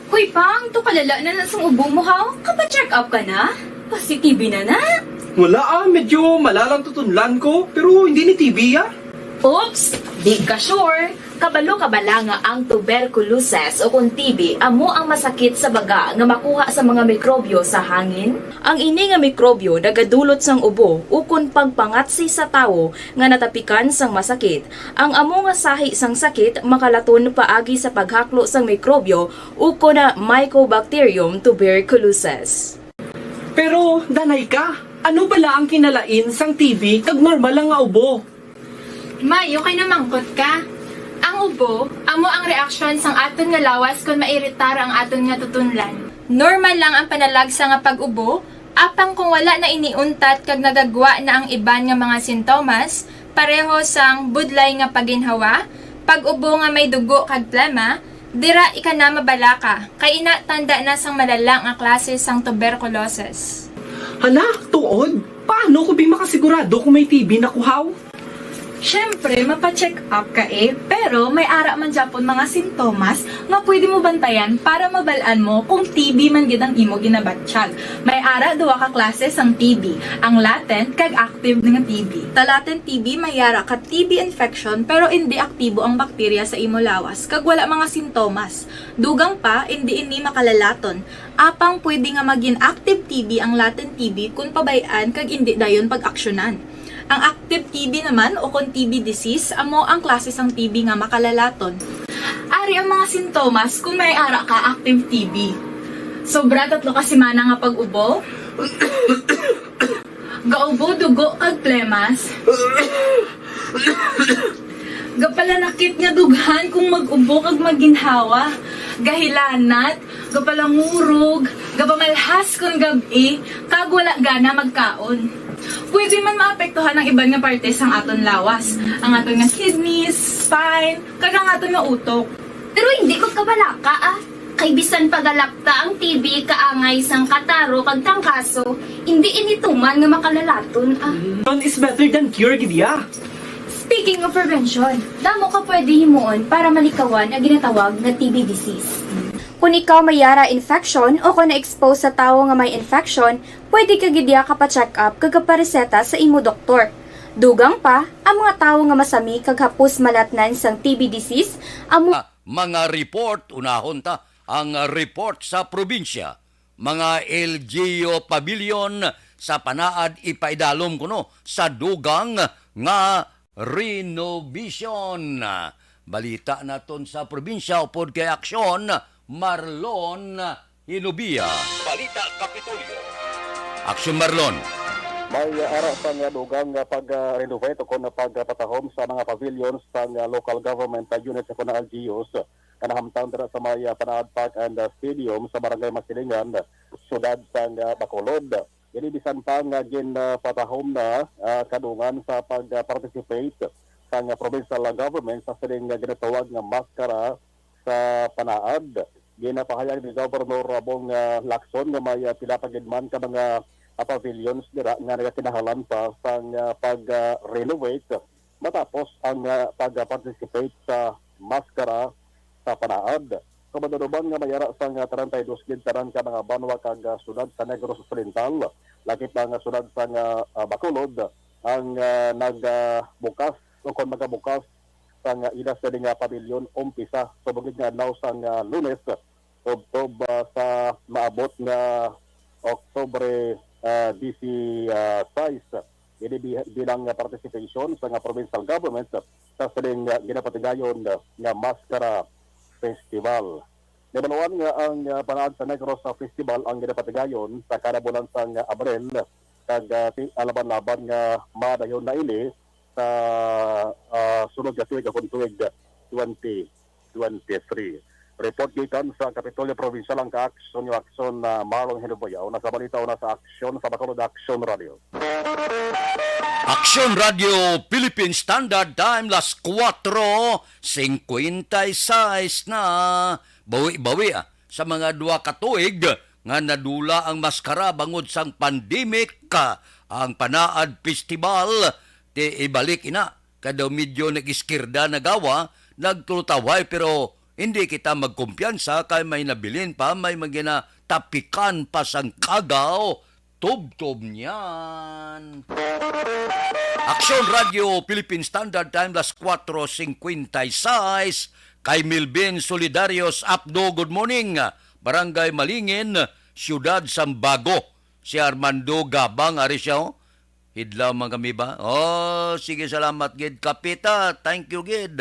Hoy, Pang, to kalala na na sang ubo mo, ha? Kapa-check up ka na? Positive na na? Wala, ah, medyo malalang tutunlan ko, pero hindi ni T B, ah. Oops! Di ka sure? Kabalo ka bala nga ang tuberculosis o kon T B amo ang masakit sa baga nga makuha sa mga mikrobyo sa hangin? Ang ini nga mikrobyo nagadulot sang ubo ukon pagpangatsi sa tawo nga natapikan sang masakit. Ang amo nga sahi sang sakit makalaton paagi sa paghaklo sang mikrobyo ukon na Mycobacterium tuberculosis. Pero, danay ka, ano bala ang kinalain sang T B kag normal lang nga ubo? May, okay na mangkot ka. Ang ubo, amo ang reaksyon sang aton nga lawas kon mairitar ang aton nga tutunlan. Normal lang ang panalagsa nga pag-ubo, apang kung wala na ini untat kag nagagwa na ang iban nga mga sintomas, pareho sang budlay nga paginhawa, pag-ubo nga may dugo kag plema, dira ika na mabalaka, kay ina tanda na sang malala nga klase sang tuberculosis. Hala, tuod? Paano ko bi makasigurado kung may T B na ko, haw? Siyempre, mapa-check up ka, eh. Pero may ara man gyapon mga sintomas nga pwede mo bantayan para mabal-an mo kung T B man gid ang imo ginabatyag. May ara duha ka klase sang T B, ang latent kag active nga T B. Sa latent T B, may ara ka T B infection pero indi aktibo ang bakterya sa imo lawas kag wala mga sintomas. Dugang pa, indi ini makalalaton. Apang pwede nga magin active T B ang latent T B kon pabay-an kag indi dayon pag-aksyonan. Ang active T B naman o kon T B disease amo ang klase sang T B nga makalalaton. Ari ang mga sintomas kon may ara ka active T B. Sobra tatlo ka semana nga pag-ubo. Gaubo dugo kag plemas. Gapalanakit nga dughan kung mag-ubo kag magginhawa. Gahilanat, gapalangurog, gapamalhas kon gab-i, kag wala gana magkaon. Pwede man maapektuhan ang iban nga parte sang aton lawas, ang aton nga kidneys, spine, kag ang aton nga utok. Pero hindi magkabalaka, ah. Kay bisan pagalapta ang T B kaangay sang kataro kag trangkaso, hindi ini tuman nga makalalaton, ah. Prevention is better than cure, gid ya. Speaking of prevention, damo ka pwede himuon para malikawan ang ginatawag nga T B disease. Kung ikaw may yara infection o kung na-expose sa tawo nga may infection, pwede ka gid diha ka pa-check up kag kapareseta sa imo doktor. Dugang pa, ang mga tawo nga masami kag hapos malatnan sang T B disease amo Ah, mga report, unahon ta ang report sa probinsya. Mga L G U pavilion sa Panaad ipaidalom kuno sa dugang nga renovation. Balita naton sa probinsya upod kay Aksyon, Marlon Hinubia. Balita Kapitolyo. Aksyon, Marlon. May ara sa nga dugang nga pag-renovate o kon pagpatahom sa mga pavilions sang local government units o kon L G Us nga nahamtang dira sa may, ah, Panaad Park and, ah, Stadium sa Barangay Masilingan, siyudad sang, ah, Bacolod. Ini bisan pa nga ginpatahom na, ah, kadungan sa pag-participate sang, ah, provincial government sa sining nga ginatawag nga maskara sa Panaad. Ginapahayag ni Governor Bong, ah, Lacson nga may, ah, pila pa gid man ka mga, ah, pavilions dira nga nagakinahanglan pa sang, ah, pag, ah, renovate matapos ang, ah, pag-participate sa maskara sa Panaad. Kabaduduban nga may ara sang, ah, treinta y dos gid tanan ka mga banwa kag, ah, siyudad sa Negros Occidental, lakip ang, ah, siyudad sang, ah, ah, Bacolod, ang, ah, nagbukas o kon magabukas sang, ah, ila sini nga pavilion umpisa subong gid nga adlaw sang, ah, Lunes, tubtob, ah, sa maabot nga Oktubre, ah, dise-sais. Ini bi-, bilang nga participation sa nga provincial government sa sining, ah, ginapatigayon nga Maskara Festival. Nahibaluan nga ang, ah, Panaad sa Negros Festival ang ginapatigayon sa kada bulan sang Abril, kag, ah, ti-, alaban-laban nga madayon na ini sa, ah, sunod nga tuig, akon tuig twenty twenty-three. Report gikan sa Kapitolyo Provincial ang ka-aksyon nga aksyon na Marlon Hinuboyaw na sa balita una sa aksyon sa Bacolod Aksyon Radio. Aksyon Radio Philippine Standard Time, las kuwatro singkwenta y seis na. Bawi-bawi, ah, sa mga duha ka tuig nga nadula ang maskara bangod sang pandemic, ah, ang Panaad Festival, ti ibalik ina. Kay daw medyo nag-iskirda na gawa, nagtulutaway, pero hindi kita magkumpiyansa kay may nabilin pa, may mga ginatapikan pa sang kagaw, tubtob niyan. Aksyon Radio Philippine Standard Time, las kuwatro singkwenta y seis, kay Milvin Solidarios Apdo, good morning. Barangay Malingin, Siyudad Sambago. Si Armando Gabang, ari siya, oh. Hidlaw man kami ba? Oh, sige, salamat gid, Kapita. Thank you gid.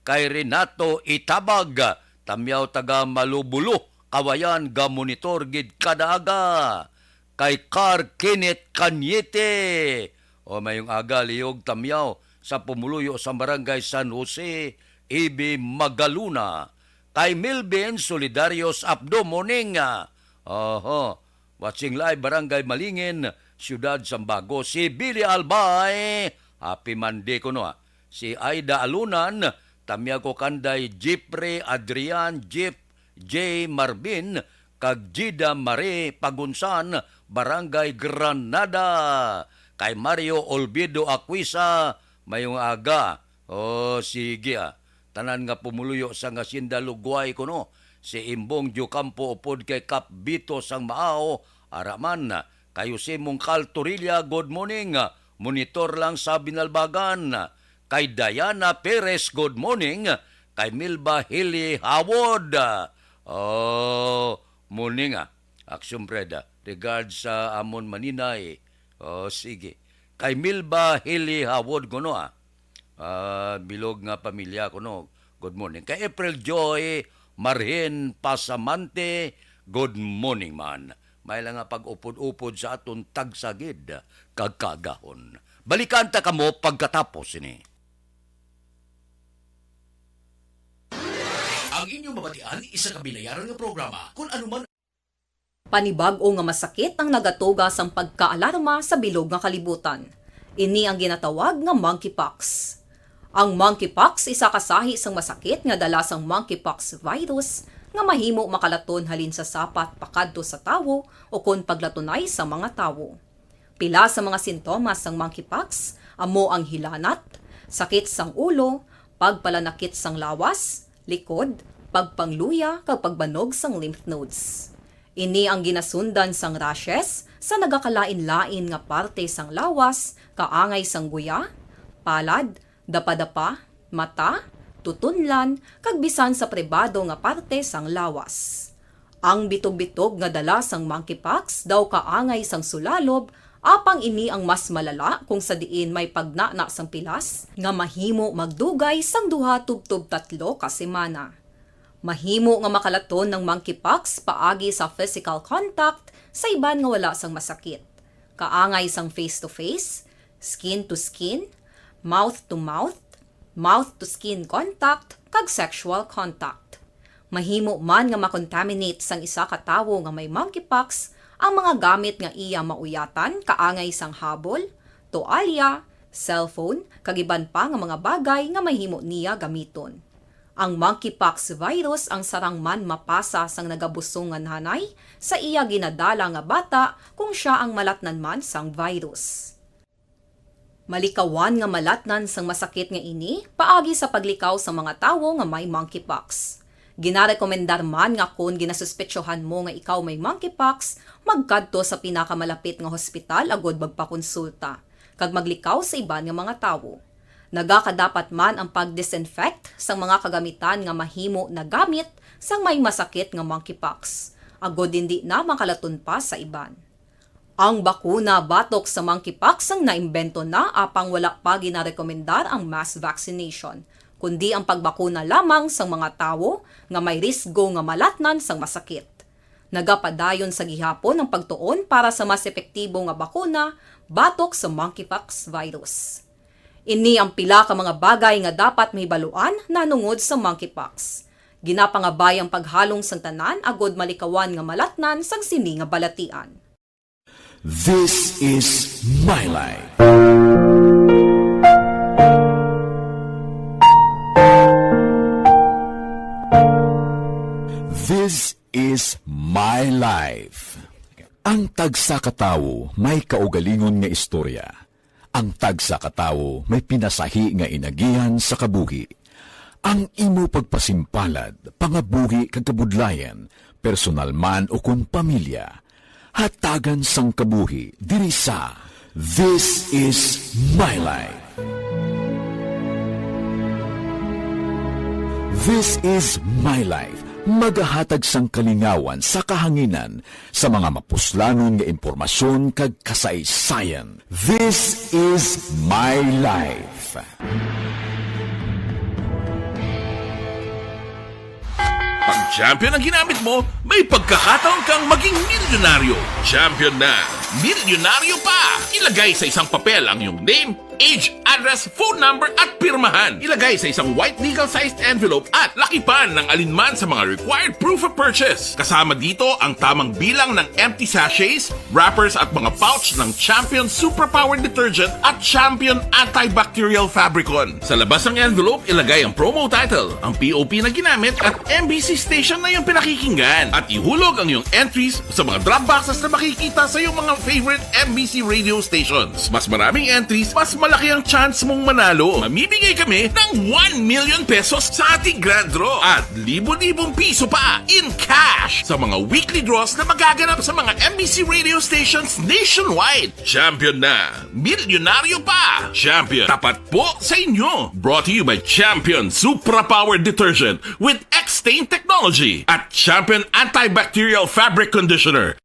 Kay Renato Itabag, tamyaw taga Malubulo, Kawayan, gamonitor gid kada aga. Kay Car Kenneth Cañete. O, mayong aga, lihog tamyaw sa pumuluyo sa Barangay San Jose, Ibi Magaluna. Kay Milvin Solidarios Apdo, morning, ah. Oho. Watching live, Barangay Malingin, Siyudad Sambago. Si Billy Albay, happy Monday kuno, ah. Si Aida Alunan, tamyaw ko kanday Jeffrey, Adrian, Jeff, J Marvin, kag Jida Marie Pagunsan, Barangay Granada. Kay Mario Olvido Aquisa, mayong aga. Oh, sige, ah. Tanan nga pumuluyo sa nga Hacienda Lugway kuno, si Imbong Diocampo upod kay Kap Bito sang Maaw, ara man. Kay Jose Mongcal Torilla, good morning. Monitor lang sa Binalbagan. Kay Diana Perez, good morning. Kay Milba Hili Hawod. Oh, morning, ah. Action Fred, ah. Regards sa amon maninay. Oh, sige. Kay Milba Hili Hawod kuno, ah. Ah, bilog nga pamilya kuno. Good morning. Kay April Joy Marhen Pasamante, good morning man. May lang nga pag-upod-upod sa aton tagsagid kag kagahon. Balikan ta kamo pagkatapos sini. Ang inyong mabatian, isa ka binayaran nga programa. Kung ano man Panibag-o nga masakit ang nagatuga sang pagkaalarma sa bilog nga kalibutan. Ini ang ginatawag nga monkeypox. Ang monkeypox isa ka sahi sang masakit nga dala sang monkeypox virus nga mahimo makalaton halin sa sapat pakadto sa tawo ukon paglatunay sa mga tawo. Pila sa mga sintomas sang monkeypox amo ang hilanat, sakit sang ulo, pagpalanakit sang lawas, likod, pagpangluya, kag pagbanog sang lymph nodes. Ini ang ginasundan sang rashes sa nagakalain-lain nga parte sang lawas, kaangay sang guya, palad, dapadapa, mata, tutunlan, kag bisan sa pribado nga parte sang lawas. Ang bitog-bitog nga dala sang monkeypox daw kaangay sang sulalob, apang ini ang mas malala kung sa diin may pagnana sang pilas nga mahimo magdugay sang duha tubtob tatlo ka semana. Mahimo nga makalaton ang monkeypox paagi sa physical contact sa iban nga wala sang masakit, kaangay sang face-to-face, skin-to-skin, mouth-to-mouth, mouth-to-skin contact, kag sexual contact. Mahimo man nga makontaminate sang isa ka tawo nga may monkeypox ang mga gamit nga iya mauyatan, kaangay sang habol, toalya, cellphone, kag iban pa nga mga bagay nga mahimo niya gamiton. Ang monkeypox virus ang sarang man mapasa sang nagabusong nga nanay sa iya ginadala nga bata kung sia ang malatnan man sang virus. Malikawan nga malatnan sang masakit nga ini paagi sa paglikaw sa mga tawo nga may monkeypox. Ginarekomendar man nga kon ginasuspetsohan mo nga ikaw may monkeypox, magkadto sa pinakamalapit nga hospital agud magpakonsulta kag maglikaw sa iban nga mga tawo. Nagakadapat man ang pag-disinfect sang mga kagamitan nga mahimo nagamit sang may masakit nga monkeypox, agud indi na makalaton pa sa iban. Ang bakuna batok sa monkeypox ang naimbento na, apang wala pa ginarekomendar ang mass vaccination, kundi ang pagbakuna lamang sang mga tawo nga may risgo nga malatnan sang masakit. Nagapadayon sa gihapon ang pagtuon para sa mas epektibo nga bakuna batok sa monkeypox virus. Ini ang pila ka mga bagay nga dapat mahibaluan nahanungod sa monkeypox. Ginapangabay ang paghalong sang tanan agud malikawan nga malatnan sang sini nga balatian. This is my life. This is my life. Ang tagsa ka tawo may kaugalingon nga istorya. Ang tagsa ka tawo may pinasahi nga inagihan sa kabuhi. Ang imo pagpasimpalad, pangabuhi kag kabudlayan, personal man ukon pamilya, hatagan sang kabuhi diri sa This Is My Life. This Is My Life magahatag sang kalingawan sa kahanginan sa mga mapuslanon nga impormasyon kag kasaysayan. This is my life. Pag champion ang ginamit mo, may pagkakataon kang maging milyonaryo. Champion na milyonaryo pa! Ilagay sa isang papel ang iyong name, age, address, phone number, at pirmahan. Ilagay sa isang white legal-sized envelope at lakipan ng alinman sa mga required proof of purchase. Kasama dito ang tamang bilang ng empty sachets, wrappers, at mga pouch ng Champion Superpower Detergent at Champion Antibacterial Fabricon. Sa labas ng envelope, ilagay ang promo title, ang P O P na ginamit, at M B C station na iyong pinakikinggan. At ihulog ang iyong entries sa mga drop boxes na makikita sa iyong mga favorite M B C radio stations. Mas maraming entries, mas malaki ang chance mong manalo. Mamimigay kami ng one million pesos sa ating grand draw at libo-libong piso pa in cash sa mga weekly draws na magaganap sa mga M B C radio stations nationwide. Champion na! Milyonaryo pa! Champion, tapat po sa inyo! Brought to you by Champion Supra Power Detergent with X-Stain Technology at Champion Antibacterial Fabric Conditioner.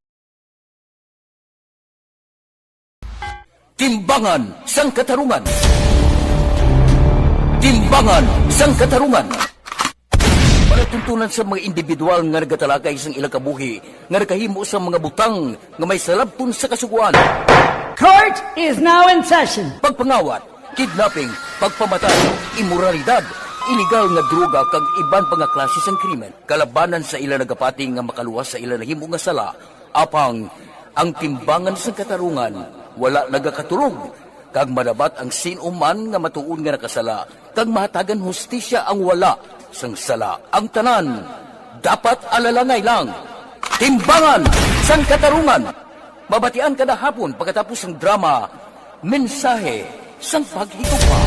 Timbangan sang Katarungan. Timbangan sang Katarungan. Palatuntunan sa mga individual nga nagatalakay sang ilang kabuhi nga nakahimo sa mga butang nga may salabton sa kasugoan. Court is now in session. Pagpangawat, kidnapping, pagpamatay, imoralidad, iligal nga droga kag iban pa nga klase sang krimen kalabanan sa ila nagapati nga makaluwas sa ila nahimo nga sala. Apang ang timbangan sang katarungan wala nagakatulog, kag madabat ang sin-o man nga matuod nga nakasala, kag mahatagan hustisya ang wala sang sala. Ang tanan dapat alalangay lang. Timbangan sang Katarungan. Mabatian kada hapon pagkatapos sang drama, Mensahe sang Paghigugma.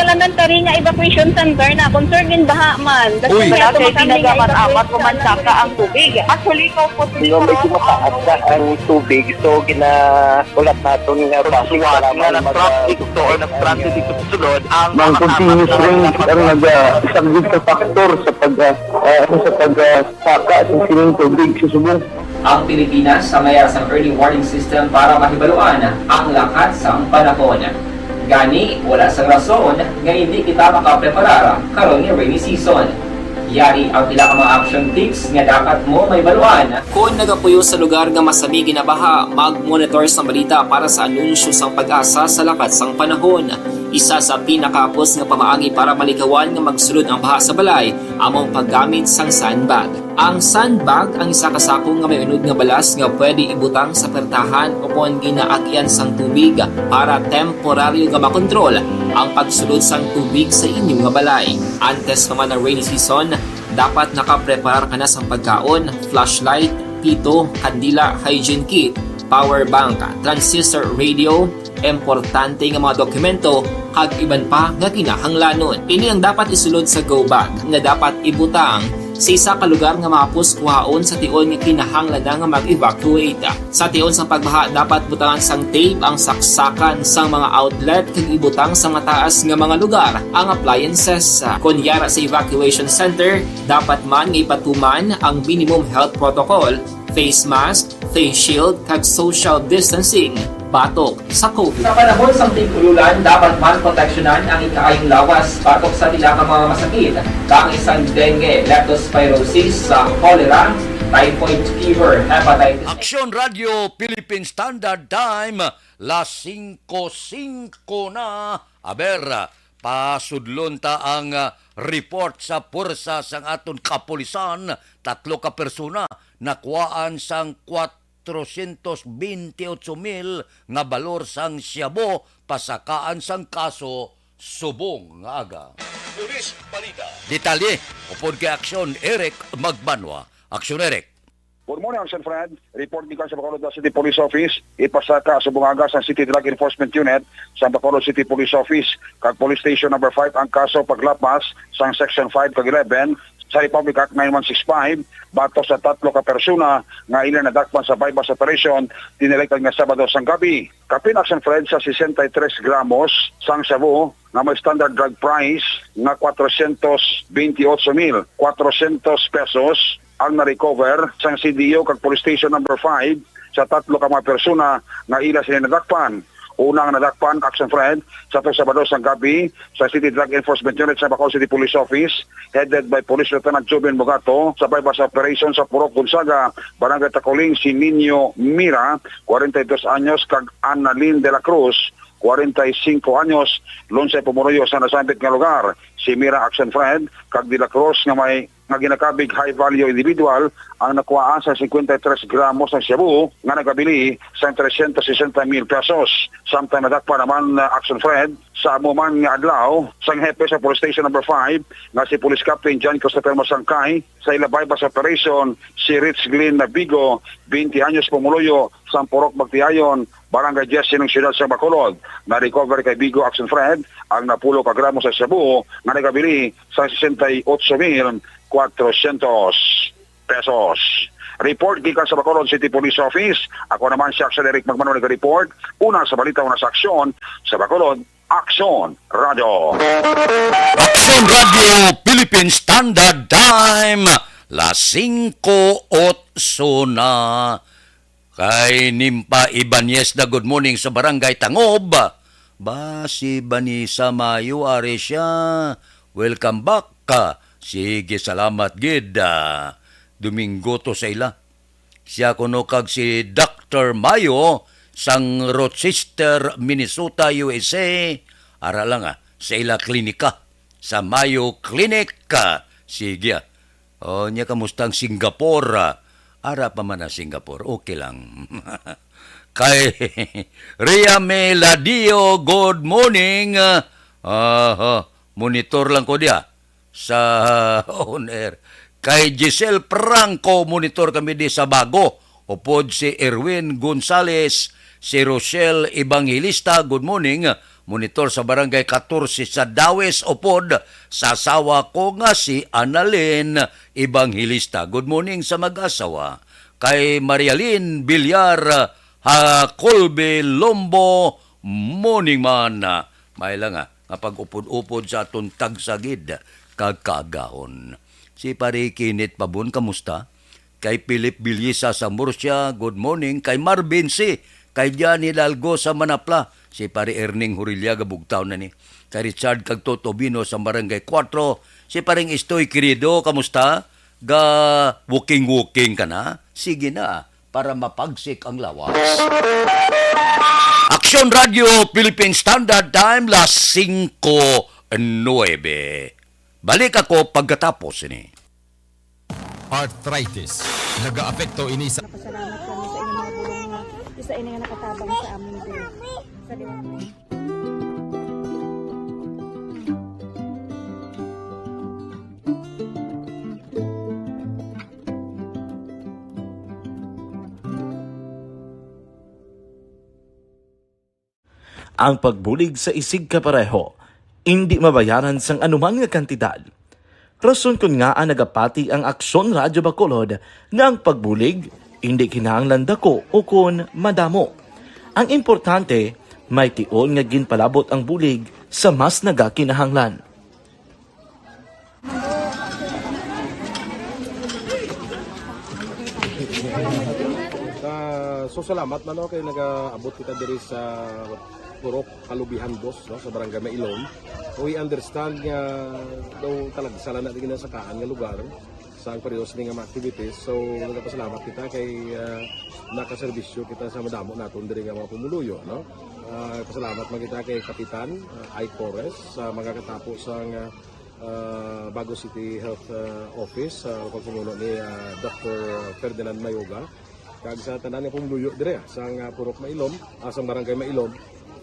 Tanan tari nga evacuation center na, concern in baha man. That's Uy. Why Wala ato kay makami nga tinaga man, evacuation amat ko man center. Saka ang tubig. Actually, ko po Di ba, medyo mataas na ang tubig, so ginahulat naton nga Ang bus suwat para nga may nag-traffic mag-, to or nag-transit dito sa sulod, ang Ang mga continuous tapat na rain ang nagpag- nagasaglit sa factor sa pag, ah, ah, sa pag, ah, saka sa sining tubig sa subong. Ang Pilipinas sa mayara sang early warning system para mahibaluan ang lakat sang panahon. Gani, wala sang rason nga hindi kita makapreparar karon nga rainy season. Yari ang pila ka mga action tips nga dapat mo mahibaluan. Kon nagapuyo sa lugar nga masami ginabaha, mag-monitor sa balita para sa anunsyo sang PAGASA sa lakat sang panahon. Isa sa pinakahapos nga pamaagi para malikawan nga magsulod ang baha sa balay amo ang paggamit sang sandbag. Ang sandbag ang isa ka sako nga may unod nga balas nga pwede ibutang sa pertahan o kon ginaagyan sang tubig para temporaryo nga makontrol ang pagsulod sang tubig sa inyo nga balay. Antes pa man ang rainy season, dapat nakapreparar ka na sang pagkaon, flashlight, pito, kandila, hygiene kit, power bank, transistor radio, importante nga mga dokumento, kag iban pa nga kinahanglanon. Ini ang dapat isulod sa go bag nga dapat ibutang sa isa ka lugar nga mahapos kuhaon sa tion nga kinahanglan na nga mag-evacuate. Sa tion sang pagbaha, dapat butangan sang tape ang saksakan sang mga outlet kag ibutang sa mataas nga mga lugar ang appliances. Kon yara sa evacuation center, dapat man nga ipatuman ang minimum health protocol, face mask, face shield, kag social distancing batok sa COVID. Sa panahon sang tig-ululan, dapat man proteksyonan ang ikaayong lawas batok sa pila ka mga masakit, kaangay sang dengue, leptospirosis, sa cholera, typhoid fever, hepatitis. Aksyon Radio Philippine Standard Time, las singko singko na. Aber, pasudlon ta ang, ah, report sa puwersa sang aton kapulisan. Tatlo ka persona nakuhaan sang kwatrosyentos bentiocho mil nga balor sang shabu pasakaan sang kaso subong nga aga. Pulis Balita. Detalye upod kay Aksyon Eric Magbanwa. Aksyon Eric. Good morning, Action Fred. Report gikan sa Bacolod City Police Office. Ipasaka subong aga sang City Drug Enforcement Unit sa Bacolod City Police Office kag Police Station Number Five ang kaso paglapas sang Section five kag eleven sa Republic Act nine one six five batok sa tatlo ka persona nga ila nadakpan sa buy-bust operation tinilikod nga Sabado sang gabi. Kapin, Action Fred, sa sesenta y tres gramos sang shabu nga may standard drug price nga kwatrosyentos bentiocho mil kwatrosyentos pesos ang na-recover sang C D O kag Police Station Number Five sa tatlo ka mga persona nga ila sini nadakpan. Una nga nadakpan, Action Fred, sa Sabado sang gabi sa City Drug Enforcement Unit sa Bacolod City Police Office, headed by Police Lieutenant Joven Mogato, sa buy-bust operation sa Purok Gonzaga, Barangay Taculing, si Nino Mira, kwarenta y dos anyos, kag Annalyn de la Cruz, kwarenta y singko anyos, lunsay pumuruyo sa nasambit nga lugar. Si Mira, Action Fred, kag de la Cruz nga may, nga ginakabig high value individual ang nakuhaan sa singkwenta y tres gramo sang shabu nga nagabili sang tresyentos sesenta mil pesos. Samtang nadakpan naman, uh, Action Fred, sa amo man nga adlaw, sang hepe sa Police Station Number Five nga si Police Captain John Christopher Masangkay, sa ila buy-bust operation, si Rich Glenn Nabigo, twenty anyos, pumuluyo sang Purok Magtiayon, Barangay Diez sining siyudad sa Bacolod. Na-recover kay Bigo, Action Fred, ang napulo ka gramo sa shabu nga nagabili sa sesenta y ocho mil kwatrosyentos pesos. Report gikan sa Bacolod City Police Office. Ako naman si Action Eric Magmano, nag-report. Una sa balita, una sa aksyon sa Bacolod, Aksyon Radio. Aksyon Radio Philippine Standard Time, las singko otso na. Kay Nimpa Ibanez na, good morning sa Barangay Tangob. Ba, si Vanessa Mayo, ari siya. Welcome back. Sige, salamat gid. Ah, Domingo to sa ila. Siya kuno kag si Doctor Mayo sang Rochester, Minnesota, U S A. Ara lang, ah, sa ila klinika, sa Mayo Clinic. Ah, sige, ah. O, nya, kamusta ang Singapore? Ah, ara pa man ang Singapore. Okay lang. Kay Ria May Ladio, good morning. Ah, ah, monitor lang ko diya sa on air. Kay Giselle Franco, monitor kami di sa Bago. Upod si Erwin Gonzales, si Rochelle Evangelista, good morning. monitor sa Barangay Katorse sa Dawis, upod sa asawa ko nga si Annalyn Evangelista. Good morning sa mag-asawa. Kay Marialyn Villar, ha Colby Lombo, morning man. May lang, ah, nga pag-upod-upod sa aton tagsagid kag kaagahon. Si Pare Kenneth Pabon, kamusta? Kay Philip Villisa sa Murcia, good morning. Kay Marvin C, kay Johnny Hidalgo sa Manapla, si Pare Erning Hurilia, gabugtaw na ni. Kay Richard kag Toto Bino sa Barangay Cuatro, si Paring Istoy Querido, kamusta? Ga walking-walking ka na? Sige na, para mapagsik ang lawas. Aksyon Radio Philippine Standard Time, las singko nuebe. Balik ako pagkatapos ini. Arthritis. Nagaapekto ini sa Napasalamat kami sa inyong mga bulong nga isa ini nga nakatabang sa amin diri. Sa liwanag. Ang pagbulig sa isigkapareho indi mabayaran sang anuman nga kantidad. Rason kon ngaa nagapati ang Aksyon Radyo Bacolod nga ang pagbulig indi kinahanglan dako ukon madamo. Ang importante, may tion nga ginpalabot ang bulig sa mas nagakinahanglan. Ah, so salamat man, no, kay nagaabot kita diri sa Purok Kalubihan Dos, no, sa Barangay Mailom. We understand nga daw talagsa lang na ginasakaan nga lugar sa ang pareho sini nga mga activities. So nagapasalamat kita kay, ah, nakaserbisyo kita sa madamo naton diri nga mga pumuluyo, no. Ah, pasalamat man kita kay Kapitan, ah, Ike Torres sa mga katapo sa nga ah, Bago City Health, ah, Office, sa pagpamuno ni, ah, Doctor Ferdinand Mayoga, kag sa tanan nga pumuluyo dire, ah, sa nga Purok Mailom, ah, sa Barangay Mailom,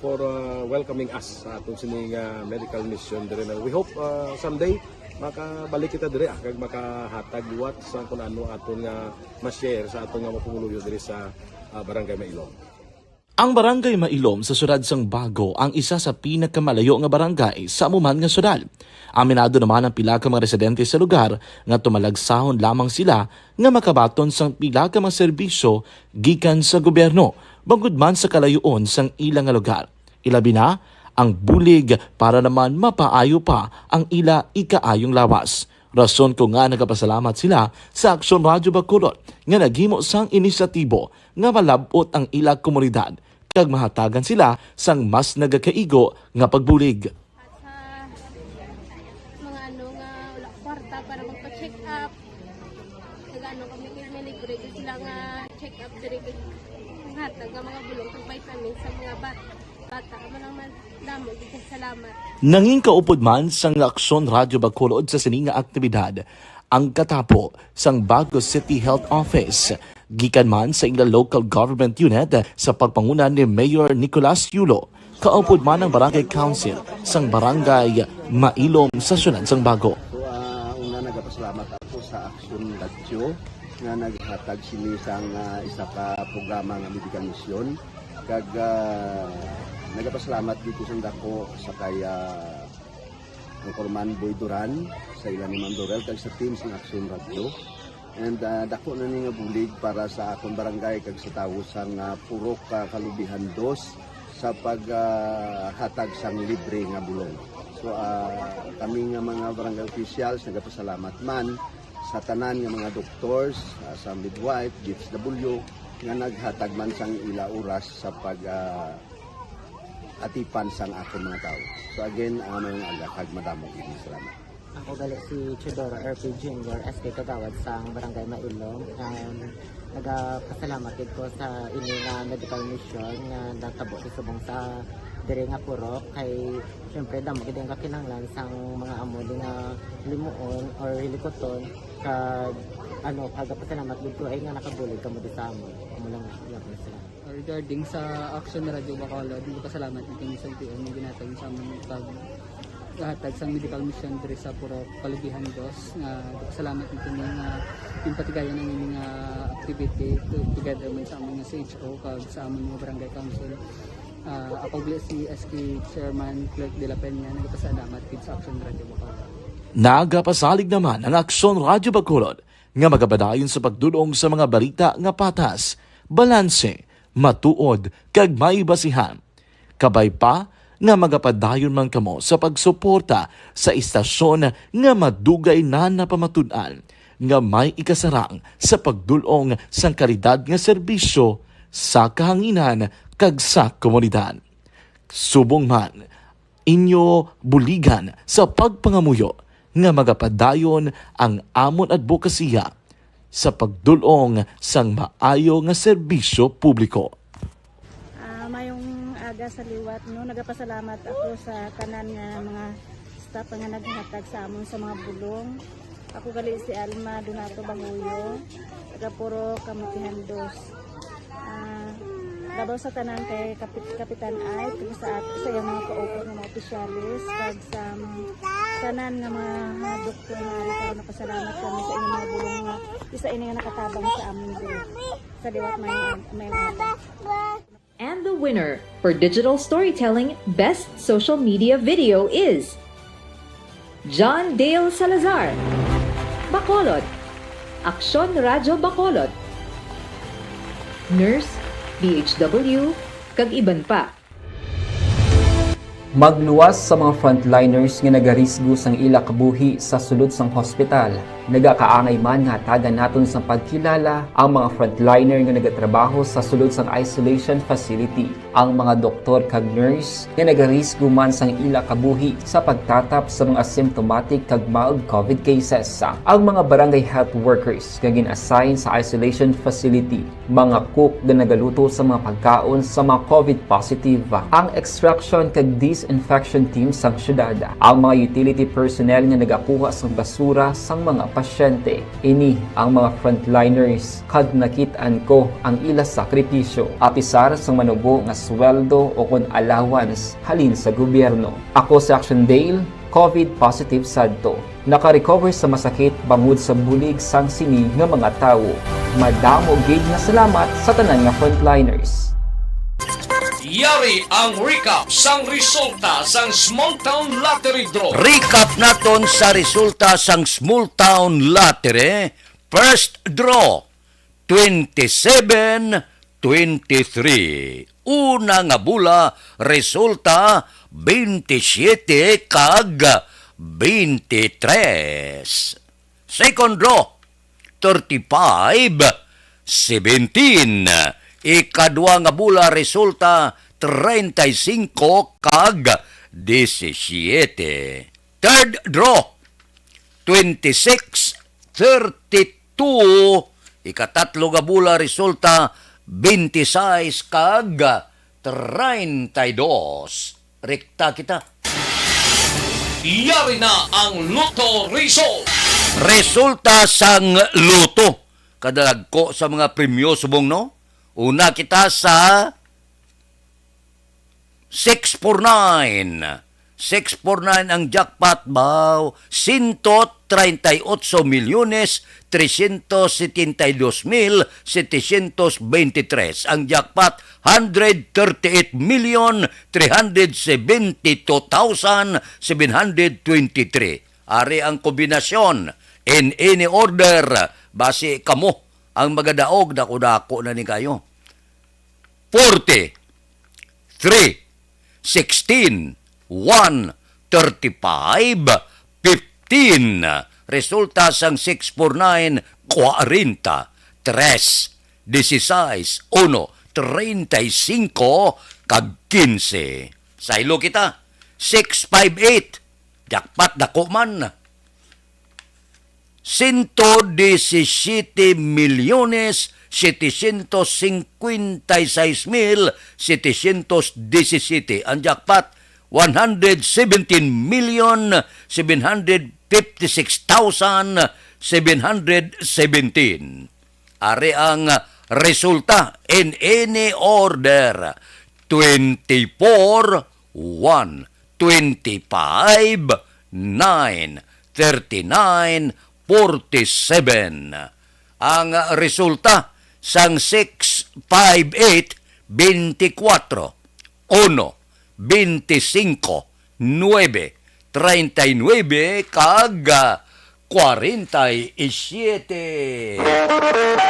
for, ah, welcoming us sa aton sining, ah, medical mission dire na. We hope, ah, someday makabalik kita dire, ah, kag makahatag liwat sa kung ano aton nga ma-share sa aton nga mga pumuluyo dire sa, ah, Barangay Mailom. Ang Barangay Mailom sa siyudad sang Bago ang isa sa pinakamalayo nga barangay sa amo man nga siyudad. Aminado naman ang pila ka mga residente sa lugar nga tumalagsahon lamang sila nga makabaton sang pila ka mga serbisyo gikan sa gobyerno, bangod man sa kalayoon sang ila nga lugar. Ilabi na ang bulig para naman mapaayo pa ang ila ikaayong lawas. Rason kon ngaa nagapasalamat sila sa Aksyon Radyo Bacolod nga naghimo sang inisyatibo nga malab-ot ang ila komunidad kag mahatagan sila sang mas nagakaigo nga pagbulig. At sa mga ano nga wala kwarta para magpa-check up, nag-ano kami, may libre gyud sila nga check up diri, kag hatag nga mga bulong kag vitamins sa mga bat-, bata. Amo lang man, damo gyud kag salamat. Nangin kaupod man sang Aksyon Radyo Bacolod sa sini nga aktibidad ang katapo sang Bago City Health Office, gikan man sa ila local government unit sa pagpanguna ni Mayor Nicolas Yulo, kaupod man ang Barangay Council sang Barangay Mailom sa siyudad sang Bago. So, ah, una, nagapasalamat ako sa Aksyon Radyo nga naghatag sini sang, ah, isa ka programa nga medical mission. Kag, ah, nagapasalamat dito sa dako sa kay, ah, Anchorman Boy Duran, sa ila ni Ma'am Dorel, kag sa team sang Aksyon Radyo. And, ah, dako na ni nga bulig para sa akon barangay kag sa tawo sang, ah, Purok, ah, Kalubihan Dos sa pag, ah, hatag sang libre nga bulong. So, ah, kami nga mga barangay officials nagapasalamat man sa tanan nga mga doctors, ah, sa midwife, D S W, nga naghatag man sang ila oras sa pag, ah, atipan sang akon mga tawo. So again, ah, maayong aga kag madamo gid nga salamat. Ako gali si Teodoro R P Junior, S K Kagawad sang Barangay Mailom. Um, nagapasalamat gid ko sa ini nga medical mission nga natabo sa subong sa diri nga purok. Kay syempre, damo gid ang kakinahanglan sang mga amo ni nga limuon or hilikuton, kag ano, kagapasalamat gid ko ay nga nakabulig kamo di sa amo. Amo lang, iya ko sila. Regarding sa Action Radio Bacolod, nagpasalamat gid kami sa L T O nga ginhatag sa amon pag hatag sang medical mission diri sa Purok Kalubihan Dos, nga salamat gid kami nga ginpatigayon ang ining, ah, activity to-, together man sa amon nga C H O kag sa amon nga barangay council. Ah, ako gali si S K Chairman Clerk de la Peña, nagapasalamat gid sa Action Radio Bacolod. Nagapasalig naman ang Aksyon Radyo Bacolod nga magapadayon sa pagdul-ong sa mga balita nga patas, balanse, matuod, kag may basihan. Kabay pa nga magapadayon man kamo sa pagsuporta sa istasyon nga madugay na napamatud-an nga may ikasarang sa pagdul-ong sang kalidad nga serbisyo sa kahanginan kag sa komunidad. Subong man, inyo buligan sa pagpangamuyo nga magapadayon ang amon adbokasiya sa pagdul-ong sang maayo nga serbisyo publiko. Ah, mayong aga sa liwat, no? Nagapasalamat ako sa tanan nga mga staff nga naghatag sa amon sa mga bulong. Ako gali si Alma Donato Banguyo, taga Purok Kamutihan Dos. Ah, labaw sa tanan kay Kapit Kapitan Ike, kag sa at sa iyang mga kaupod nga mga opisyalis, kag sa tanan nga mga, mga doktor nga ari karon, napasalamat kami sa inyong mga bulong nga isa ini nga nakatabang sa amon diri. Sa liwat may may And the winner for digital storytelling best social media video is John Dale Salazar, Bacolod, Aksyon Radyo Bacolod, Nurse, D H W, kag iban pa. Magluwas sa mga frontliners nga nagarisgo sang ila kabuhi sa sulod sang hospital. Nagakaangay man nga hatagan naton sang pagkilala ang mga frontliner nga nagatrabaho sa sulod sang isolation facility, ang mga doktor kag nurse nga nagarisgo man sang ila kabuhi sa pagtatap sa mga asymptomatic kag mild COVID cases, ang mga barangay health workers nga gin-assign sa isolation facility, mga cook nga nagaluto sa mga pagkaon sa mga COVID positive, ang extraction kag disinfection team sang syudad, ang mga utility personnel nga nagakuha sang basura sang mga pasyente. Ini ang mga frontliners kag nakit-an ko ang ila sakripisyo, apisar sang manubo nga sweldo o kon allowance halin sa gobyerno. Ako si Action Dale, COVID positive sadto. Naka-recover sa masakit bangod sa bulig sang sini nga mga tawo. Madamo gid nga salamat sa tanan nga frontliners. Yari ang recap sang resulta sang Small Town Lottery Draw. Recap naton sa resulta sang Small Town Lottery. First draw, twenty-seven, twenty-three. Una nga bula, resulta, twenty-seven kag twenty-three. Second draw, thirty-five, seventeen. Ikadua nga bula, resulta, treinta y cinco kag diecisiete. Third draw, twenty-six, thirty-two. Ikatatlo nga bula, resulta, twenty-six kag treinta y dos. Rekta kita. Yari na ang Lotto Result. Resulta sang Lotto. Kadagko sa mga premyo, subong, no? Una kita sa six four nine. Six four nine ang jackpot, baw. Sento treinta y ocho milyones trescientos setenta y dos mil setecientos veintitrés. Ang jackpot, hundred thirty-eight million three hundred seventy-two thousand seven hundred twenty-three. Ari ang kombinasyon. In any order, basi kamo ang magadaog, dako-dako na ni kayo. Forty, three, sixteen, one, thirty-five, fifteen. Resulta sang six four nine, kwarenta, tres, dieciséis, uno, treinta y cinco, kag quince. Saylo kita, six five eight. Jackpot, dako man. Sento disisiyete milyones setecientos singkwenta y seis mil setecientos disisiyete. Ang jackpot, one hundred seventeen million seven hundred fifty-six thousand seven hundred seventeen. Ari ang resulta in any order: twenty-four, one, twenty-five, nine, thirty-nine, forty-seven. Ang resulta sang six five eight, twenty-four, uno, veinticinco, nuebe, treinta y nuebe, kag, ah, cuarenta y siete.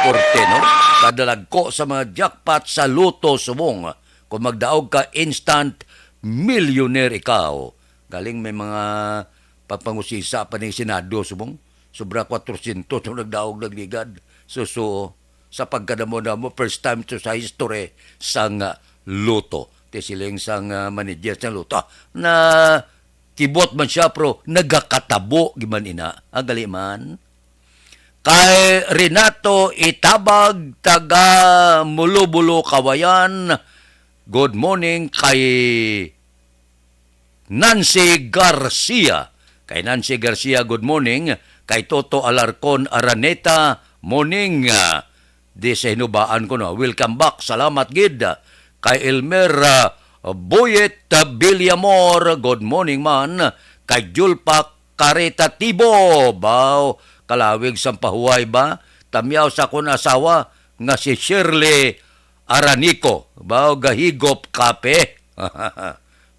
Korte, no? Kadalagko sa mga jackpot sa Lotto subong. Kung magdaog ka, instant millionaire ikaw. Galing may mga pagpangusisa pa ning Senado subong. Sobra kwatrocientos ang nagdaog, nagligad. Suso, sa pagkadamo-damo, first time to sa history sang Lotto. Ti siling sang, ah, manager sang Lotto, ah, na kibot man siya, pero nagakatabo giman ina. Ang gali man. Kay Renato Itabag, taga Mulobulo, Kawayan. Good morning kay Nancy Garcia. Kay Nancy Garcia, good morning. Kay Toto Alarcon Araneta, morning. Ah, di sa hinubaan ko, no. Welcome back. Salamat gid. Kay Elmer, ah, Boyet, ah, Villamor, good morning man. Kay Julpa Karitatibo, baw, kalawig sang pahuway ba? Tamyaw sa akon asawa nga si Shirley Aranico, baw, gahigop kape.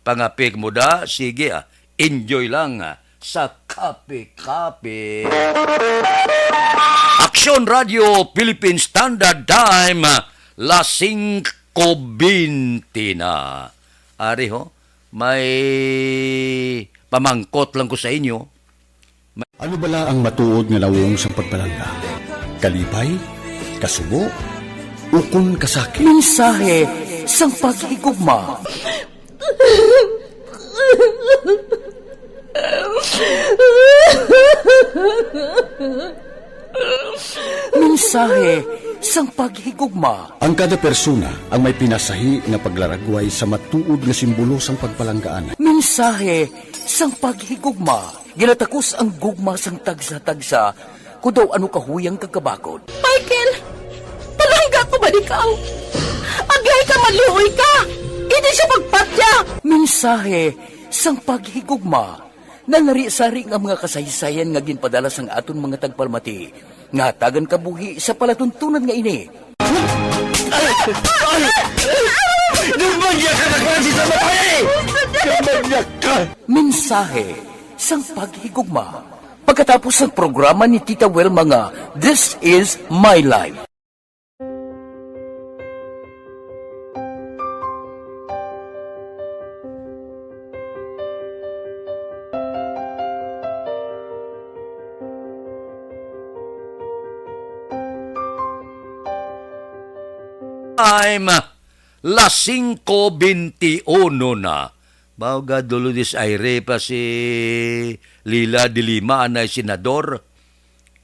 Pangapik mo da, sige, ah. Enjoy lang, ah, sa kape-kape. Aksyon Radio Philippine Standard Time, ah, las singko bente na. Ari ho, may pamangkot lang ko sa inyo. Ano bala ang matuod nga nawong sang pagpalangga? Kalipay? Kasubo? Ukon kasakit? Mensahe sang paghigugma. Mensahe sang paghigugma. Ang kada persona ang may pinasahi nga paglaragway sa matuod nga simbolo sang pagpalanggaan. Mensahe sang paghigugma. Ginatakos ang gugma sang tagsa-tagsa, kon daw ano kahuyang kag kabakod. Michael, palangga ko ba ikaw? Agyay ka, maluoy ka! Hindi siya magpatya! Mensahe sang paghigugma. Nanari-sari nga mga kasaysayan nga ginpadala sang aton mga tagpalamati nga hatagan kabuhi sa palatuntunan nga ini. Ay! Ay! Ay! Gumanya ka na klase sa babae! Gumanya ka! Mensahe sang paghigugma. Pagkatapos sang programa ni Tita Wilma nga This Is My Life. Time, las singko bente uno na. Baw ga, Dolores Aire pa si Leila de Lima, anay senador.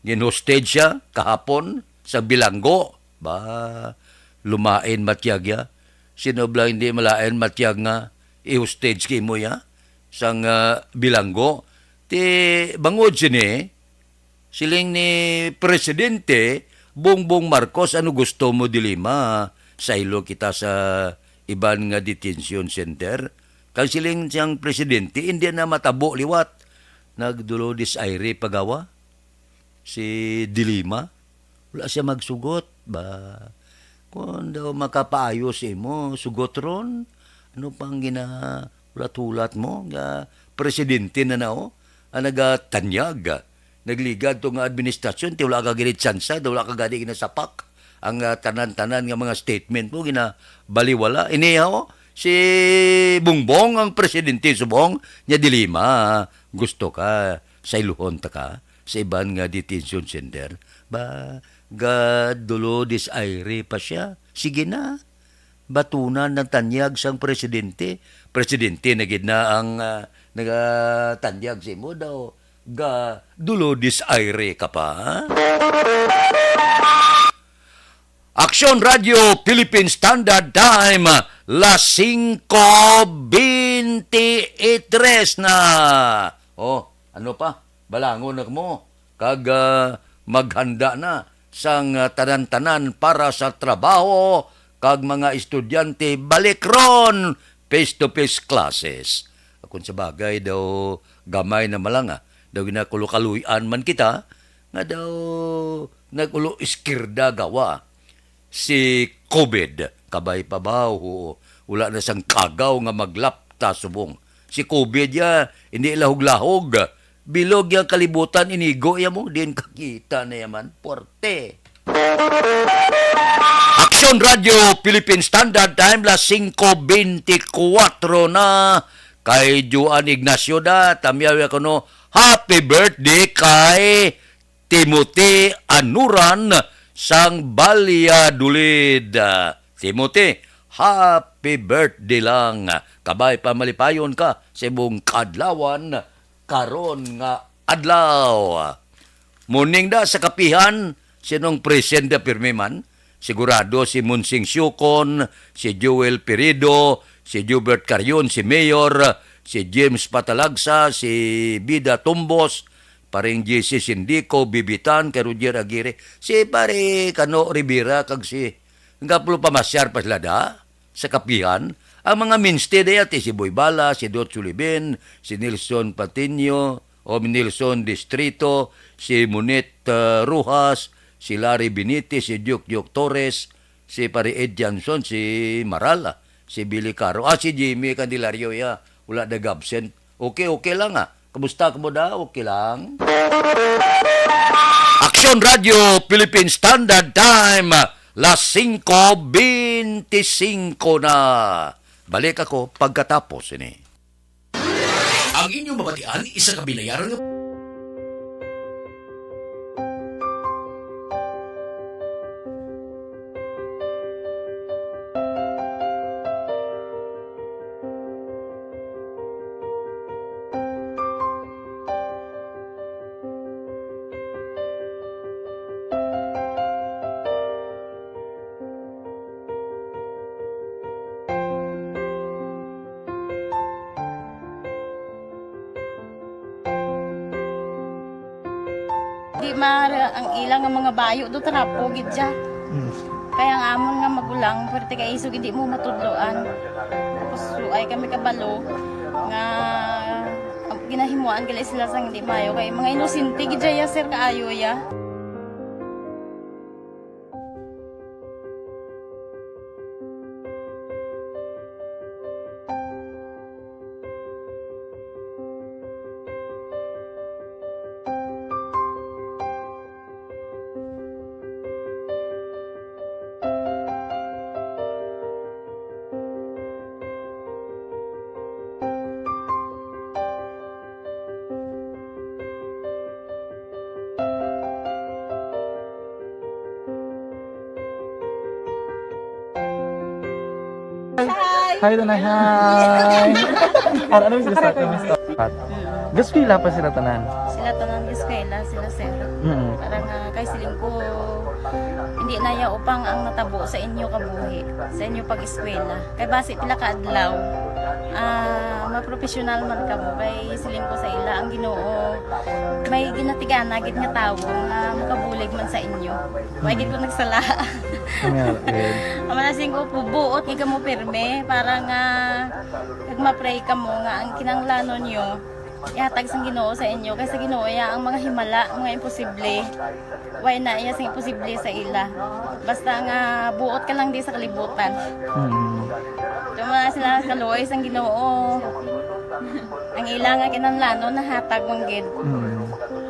Gin-hostage siya kahapon sa bilanggo. Ba, lumain matyag ya. Sino bala hindi malain matyag nga i-hostage kimo ya sang, ah, bilanggo? Ti bangod sini, siling ni Presidente Bongbong Marcos, ano gusto mo, de Lima? Saylo kita sa iban nga detention center. Kag siling siyang presidente, hindi na matabo liwat. Nag-Dolores Aire pa gawa si de Lima. Wala siya magsugot ba? Kung daw makapaayo sa imo, sugot ron. Ano pang ginahulat-hulat mo nga presidente na nao ang nagatanyag? Nagligad to nga administrasyon, ti wala ka gani tsansa, daw wala ka gani ginasapak. Ang, ah, tanan-tanan nga mga statement mo, ginabaliwala. Inihaw, si Bongbong ang presidente subong, nya de Lima, gusto ka, sayluhon ta ka sa iban nga detention center. Ba, ga Dolores Aire pa siya. Sige na. Batunan ang tanyag sang presidente. Presidente na gid na ang, ah, nagatanyag sa imo daw. Ga Dolores Aire ka pa, ha? Aksyon Radio Philippine Standard Time, las singko bente y tres na. Oh, ano pa? Balangon na mo kag, ah, maghanda na sang, ah, tanan-tanan para sa trabaho kag mga estudyante. Balik ron, face-to-face classes. Kung sa bagay daw, gamay na malanga. Daw ginakulo-kaluy-an man kita, nga daw nag-ulo iskirda gawa si COVID. Kabay pa ba? Oo. Wala na sang kagaw nga maglapta subong. Si covid ya, hindi lahog-lahog. Bilog yang kalibutan, inigo ya mo, din kakita na yaman. Puwerte. Aksyon Radio Philippine Standard Time, las singko bentikwatro na. Kay Juan Ignacio da, tamyaw ya kuno, happy birthday kay Timothy Anuran sang Valladolid. Ah, Timothy, happy birthday lang. Kabay pa malipayon ka sa imong kaadlawan karon nga adlaw. Morning da sa kapihan, sinong present da pirmi man? Sigurado si Monsing Siukon, si Joel Pirido, si Jubert Carion, si Mayor, si James Patalagsa, si Bida Tumbos, Paring J C Sindico, Bibitan, kay Roger Aguirre, si Pare Kano Rivera, kag si, nga pulo pamasyar pa sila da, sa kapihan. Ang mga mainstay da yati, si Boy Bala, si Dot Sulibin, si Nelson Patiño, o Nelson Distrito, si Monet, uh, Rojas, si Larry Benitez, si Duke Duke Torres, si Pare Ed Johnson, si Maral, ah, si Billy Caro, ah, si Jimmy Candelario, ya, wala nag-absent. Okay, okay lang, ah. Kamusta ka mo da? Okay lang? Aksyon Radio Philippine Standard Time, las singko bentisinko na. Balik ako pagkatapos ini. Ang inyong mabatian, isa ka binayaran nga Di ma-, ang ila nga mga bayo do trapo gid siya. Mm. Kaya ang amon nga magulang, pwerte kay isog hindi mo matudloan. Tapos suay kami kabalo nga ang ginahimuan gali sila sang hindi mayo kay mga inosente gid siya, sir, kaayo ya. Hi. Hi, Tanay. Hi. Ano, ano, gusto, gusto? Gaskwela pa sila tanan? Sila tanan gaskwela, sila, sir. Mm. Para nga kay siling ko, hindi na ya upang ang natabo sa inyo kabuhi, sa inyo pag-eskwela. Kay basi pila ka adlaw, ah, mapropesyonal man kamo. Kay siling ko sa ila, ang Ginoo may ginatigana gid nga tawo nga makabulig man sa inyo. Wa gid ko nagsala. Nga, eh. Ang mga siling ko, buot gid kamo pirme para nga kag ma-pray kamo nga ang kinahanglanon nyo ihatag sang Ginoo sa inyo, kay sa Ginoo iya ang mga himala, mga imposible. Way na iya sing imposible sa ila. Basta nga buot ka lang di sa kalibutan. Mm. Tuma sila kaluoy sang Ginoo. Ang ila nga kinahanglanon nahatag man gid. Mm.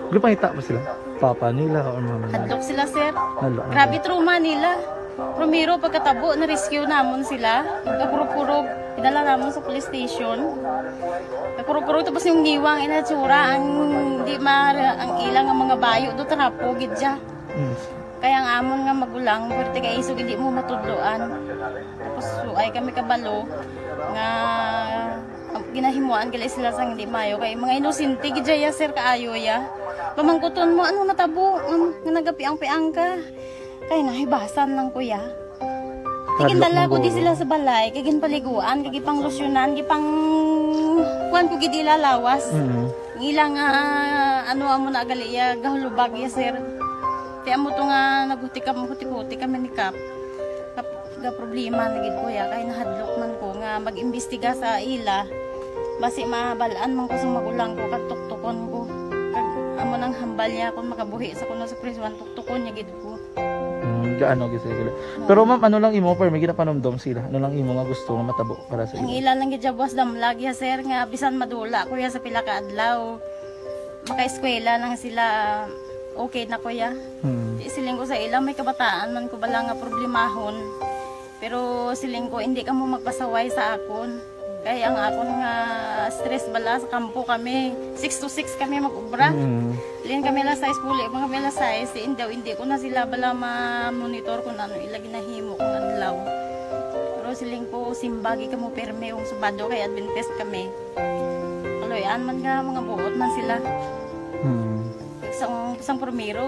Gipangita pa sila? Papa nila or mama nila? Hadlok sila, sir. Hadlok na Grabe sila. Trauma nila. Primero, pagkatabo, na-rescue namon sila. Pagkakurog-kurog, idala namon sa police station. Pagkakurog-kurog, tapos yung niwang inatsura, ang di ma-, ang ilang ang mga bayo, do trapo, gid siya. Mm. Kaya ang amon nga magulang, pwerte kay isog, hindi mo matudloan. Tapos, suay kami kabalo nga, ang ginahimuan gali sila sang hindi mayo. Kay mga inosente gid siya, sir, kaayo ya. Pamangkuton mo, ano natabo? Nga, nga nagapiang-piang ka? Kay nahibasan lang, kuya. Kay Hadlok gindala man ko di guro. Sila sa balay, kay ginpaliguan, kay gipanglusyonan, gipang-, kuwan ko gid ila lawas. Mm. Ang ila nga, ano, amo na gali iya, gahulubag iya, sir. Ti amo to nga naghuti kam-, huti-huti kami ni Kap. Kap-, ga problema na gid ko ya, kay nahadlok man ko nga mag-imbestiga sa ila. Basi mabal-an man ko sa magulang ko, kag tuktukon ko. Kag amo nang hambal niya kung makabuhi sa kuno sa prisuan, tuktukon niya gid ko. Mm. Gaano gyud sila kila-, pero ma'am, ano lang imo, pero may ginapanumdom sila? Ano lang imo nga gusto nga matabo para sa ila? Ang ila lang gid siya, boss, damlag ya, sir, nga bisan madula ko ya sa pila ka adlaw, makaeskwela lang sila, okay na ko ya. Hmm. Di, siling ko sa ila, may kabataan man ko bala nga problemahon. Pero siling ko, hindi kamo magpasaway sa akon. Kay ang akon nga stress bala, sa kampo kami, six to six kami mag-ubra. Mm. Lin kami alas sais, puli pa kami alas sais, si Indaw, hindi ko na sila bala ma-monitor kung ano ila ginahimo kung adlaw. Pero siling ko, simbagi kamo pirme kung Sabado kay Adventist kami. Kaluy-an man nga mga buot man sila. Hmm. Sang, sang primero,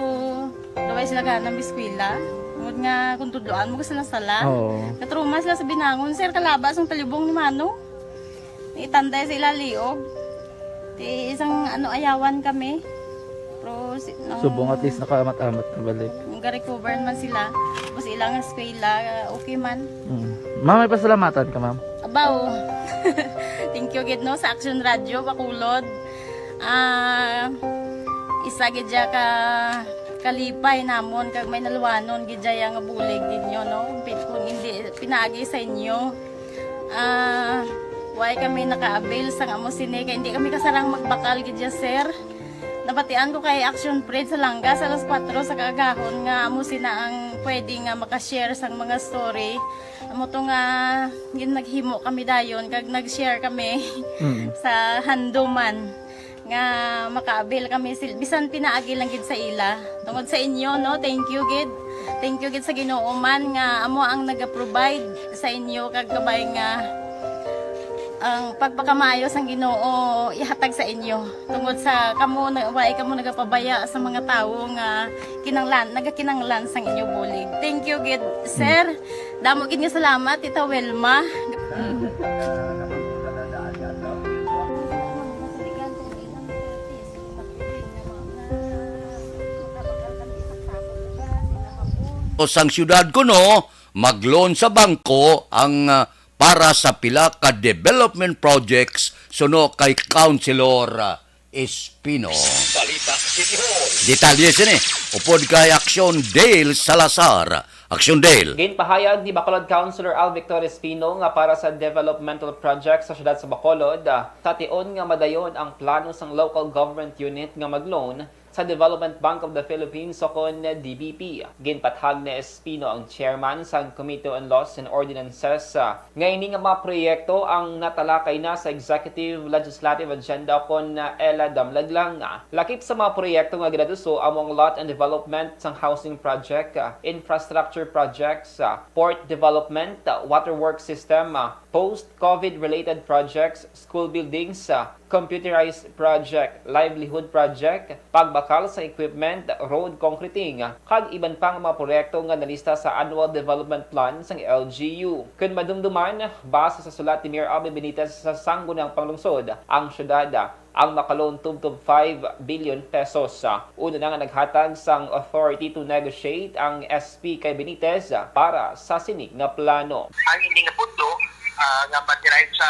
daw ay sila gana mag-eskwela. Tungod nga kung tudloan mo sila sala. Oo. Natrauma sila sa binangon, sir, kalaba sang talibong ni Mano. Itanday sa ila liog. Ti isang ano, ayawan kami. Pero si, nang Subong at least nakaamat-amat na balik. Nung ga-recover man sila, tapos ilang eskwela, okay man. Mm. Ma'am, may pasalamatan ka, ma'am? Abaw. Thank you gid, no, sa Action Radio Bacolod. Ah, isa gid siya ka kalipay namon kag may naluwanon gid siya nga bulig ninyo, no? Pin-, kung hindi pinaagi sa inyo, ah, why kami naka-avail sang amo sini? Kay hindi kami kasarang magbakal gid siya, sir. Nabatian ko kay Action Parade sa Langga sa alas kuwatro sa kaagahon nga amo sina ang pwede nga maka-share sang mga story. Amo to nga gin-, naghimo kami dayon kag nag-share kami Mm. sa handuman nga maka-avail kami sil-, bisan pinaagi lang gid sa ila. Tungod sa inyo, no, thank you gid. Thank you gid sa Ginoo man nga amo ang naga-provide sa inyo kag kabay nga ang pagpakamaayo sang Ginoo ihatag sa inyo. Tungod sa kamo na, wala kamo nagapabaya sa mga tawo nga kinanglan, nagakinanglan sang inyo bulig. Thank you gid, sir. Damo gid nga salamat, Tita Wilma. O sang siyudad kuno, mag-loan sa bangko ang, ah, para sa pila ka development projects suno kay Councilor, ah, Espino. Balita City Hall. Detalye sini upod kay Action Dale Salazar. Action Dale. Ginpahayag ni Bacolod Councilor Al Victor Espino nga para sa developmental projects sa siyudad sa Bacolod, ah, sa tion nga madayon ang plano sang Local Government Unit nga mag-loan sa Development Bank of the Philippines, o kon D B P. Ginpathag ni Espino, ang chairman sang Committee on Laws and Ordinances, ah, nga ini nga mga proyekto ang natalakay na sa executive legislative agenda kon, ah, ela damlag lang. Lakip sa mga proyekto nga ginatuso amo ang lot and development sang housing project, ah, infrastructure projects, ah, port development, ah, waterworks system, ah, post-COVID related projects, school buildings, ah, computerized project, livelihood project, pagbakal sa equipment, road concreting, kag iban pa nga mga proyekto nga nalista sa Annual Development Plan sang L G U. Kon madumduman, base sa sulat ni Mayor Albee Benitez sa Sangguniang Panglungsod, ang siyudad ang makaloan tubtob five billion pesos. Una na nga naghatag sang authority to negotiate ang S P kay Benitez para sa sini nga plano. Ang ini nga pondo, ah, nga ma-derive sa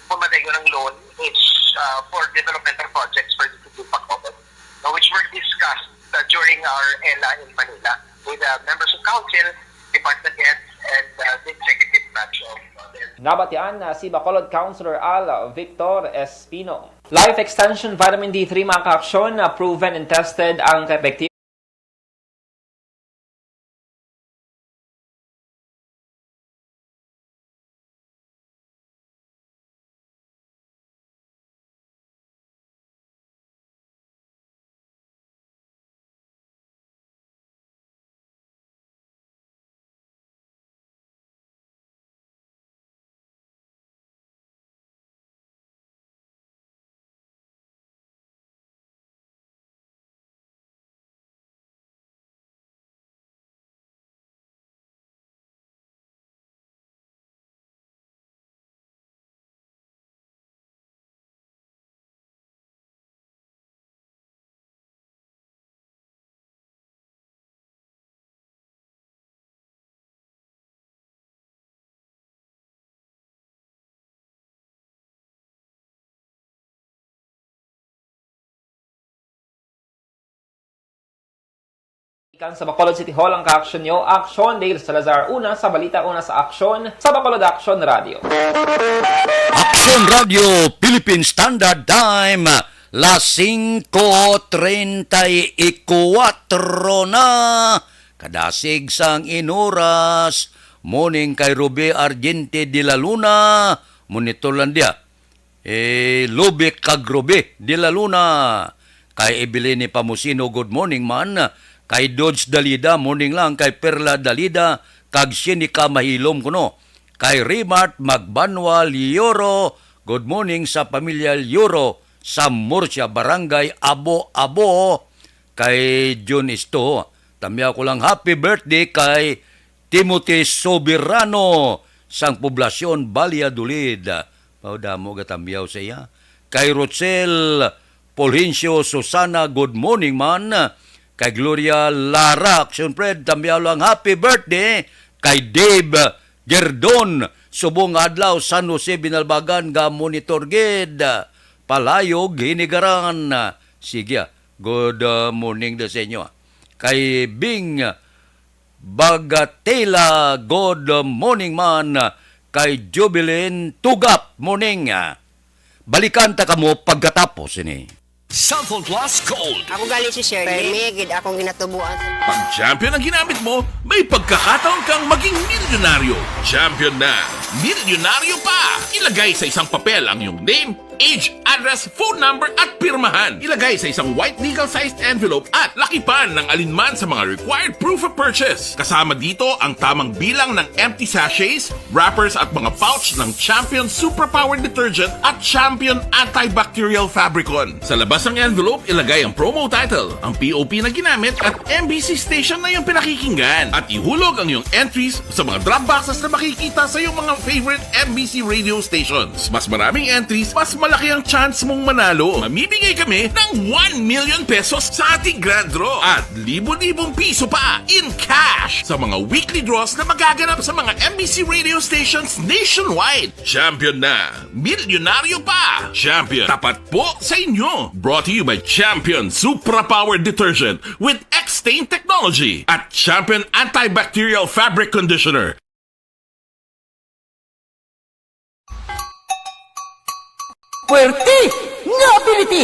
pumadayon ang loan is, ah, for developmental projects for the City of Bacolod, no, which were discussed, ah, during our ela in Manila with, ah, members of council, department heads, and, ah, the executive branch of, ah, the Nabatian na si Bacolod Councilor Al Victor Espino. Life Extension Vitamin D three, mga ka-aksyon, na proven and tested ang kaepektibo Kan sa Bacolod City Hall ang ka-aksyon nyo, Aksyon Dale Salazar, una sa balita, una sa aksyon, sa Bacolod Aksyon Radio. Aksyon Radio Philippine Standard Time, las singko treinta y cuatro na. Kadasig sang inuras, morning kay Ruby Argente de la Luna, monitor lang dia. Eh, Lubic kag Ruby de la Luna. Kay Evelyn ni Pamusino, good morning man. Kay Dodge Dalida, morning lang. Kay Perla Dalida, kag Sinica Mahilom kuno. Kay Rimart Magbanwa Lioro, good morning sa pamilya Lioro sa Murcia, Barangay Abo-Abo. Kay Jun Isto, tamyaw ko lang, happy birthday kay Timothy Soberano sang Poblacion, Valladolid. Mao damo gatamyaw sa iya. Kay Rochelle Fulgencio Susana, good morning man. Kay Gloria Lara, Action Fred, tamyaw lang, happy birthday. Kay Dave Gerdon, subong nga adlaw, San Jose, Binalbagan, ga monitor gid. Palayog, Hinigaran. Sige, ah. Good, uh, morning da sa inyo, ah. Kay Bing Bagatela, good morning man. Kay Jubilin Tugap, morning. Balikan ta kamo pagkatapos ini. Cellphone Plus Gold. Ako gali si Shirley. Permi gid akong ginatubuan sa Pag champion ang ginamit mo, may pagkakataon kang maging milyonaryo. Champion na, milyonaryo pa! Ilagay sa isang papel ang iyong name, age, address, phone number, at pirmahan. Ilagay sa isang white legal-sized envelope at lakipan ng alinman sa mga required proof of purchase. Kasama dito ang tamang bilang ng empty sachets, wrappers, at mga pouch ng Champion Superpower Detergent at Champion Antibacterial Fabricon. Sa labas ng envelope, ilagay ang promo title, ang P O P na ginamit, at M B C station na iyong pinakikinggan. At ihulog ang iyong entries sa mga drop boxes na makikita sa iyong mga favorite M B C radio stations. Mas maraming entries, mas malaki ang chance mong manalo. Mamimigay kami ng one million pesos sa ating grand draw at libo-libong piso pa in cash sa mga weekly draws na magaganap sa mga M B C radio stations nationwide. Champion na! Milyonaryo pa! Champion, tapat po sa inyo! Brought to you by Champion Supra Power Detergent with X-Stain Technology at Champion Antibacterial Fabric Conditioner. Puwerte nga ability!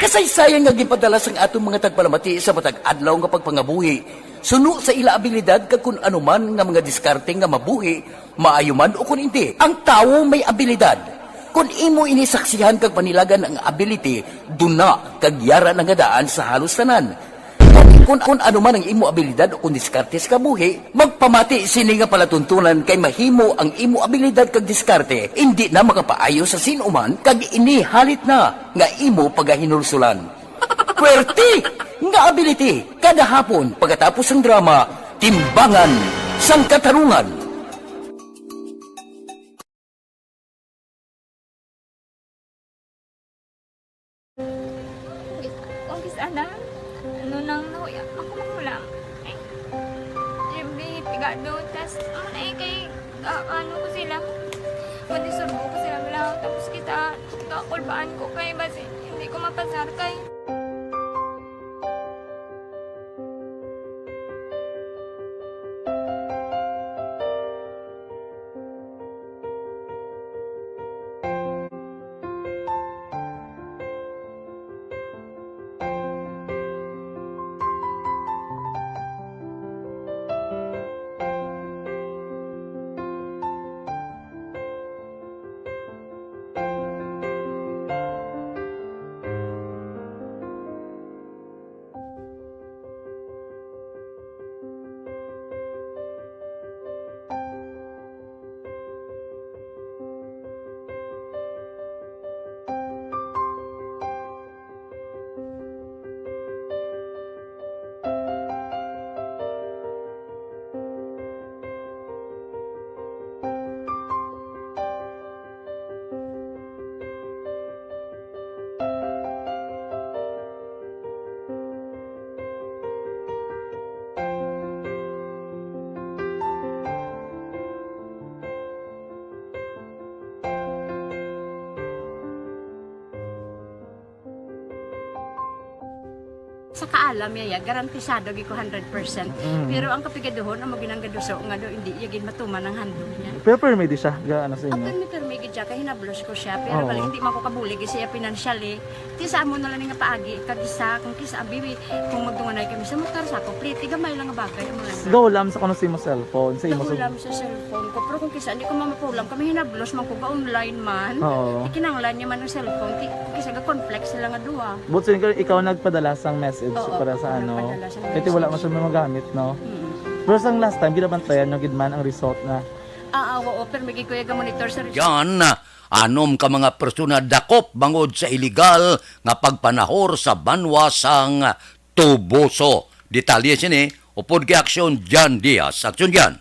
Kasaysayan nga ginpadala sang aton mga tagpalamati sa matag adlaw nga pagpangabuhi, suno sa ila abilidad kag kun ano man nga mga diskarte nga mabuhi, maayo man ukon indi. Ang tawo may abilidad. Kon imo ini saksihan kag panilagan ang ability, duna kag yara na nga daan sa halos tanan. Kon, kon, kon ano man ang imo abilidad o kon diskarte sa kabuhi, magpamati sini nga palatuntunan kay mahimo ang imo abilidad kag diskarte indi na makapaayo sa sin-o man kag ini halit na nga imo pagahinulsulan. Puwerte nga ability kada hapon pagkatapos sang drama, Timbangan sang Katarungan. Kung kis-, ana, ano nang nahuya, ako magulang. Eh, siyempre, pigado, tas, ano na eh, kay, ah, ano ko sila, madisurbo ko sila, wala, tapos kita, kakulbaan ko kay, basi, hindi ko mapasar kay. Sa kaalam niya, ya, garantisado gid ko hundred percent. Mm. Pero ang kapigaduhon, amo ginang gaduso nga do, hindi iya gid matuman ang handog niya. Pero permi di siya, ga-, ano sa inyo? Permi, permi gid siya, kay hinablos ko siya. Pero Oo. bali, hindi man ko kabulig siya financially. Ti sa amo na lang nga paagi, kag isa, kung kisa, abi, kung magtunganay kami sa motor, sa ako, pliti, gamay lang nga bagay, amo lang. Go, lam sa kuno sa imo cellphone, sa imo Go, sa lam sa cellphone ko. Pero kung kisa, hindi ko mamapulam, kami hinablos man ko, ga-online man. Oo. Ti kinahanglan niya man ang cellphone, ti, kung kisa, ga-conflict sila nga duha. But so, ikaw, ikaw nagpadala sang message Oo, para sa ako ano? nagpadala sang Kaya wala message. man siya magamit, no? Mm. Pero sang last time, ginabantayan nyo gid man ang result na. Ah, ah, oo, pero may gikuya ga monitor sa result. Yan, anom ka mga persona dakop bangod sa iligal nga pagpanahor sa banwa sang Toboso. Detalye sini, upod kay Aksyon Jan Diaz. Aksyon Jan.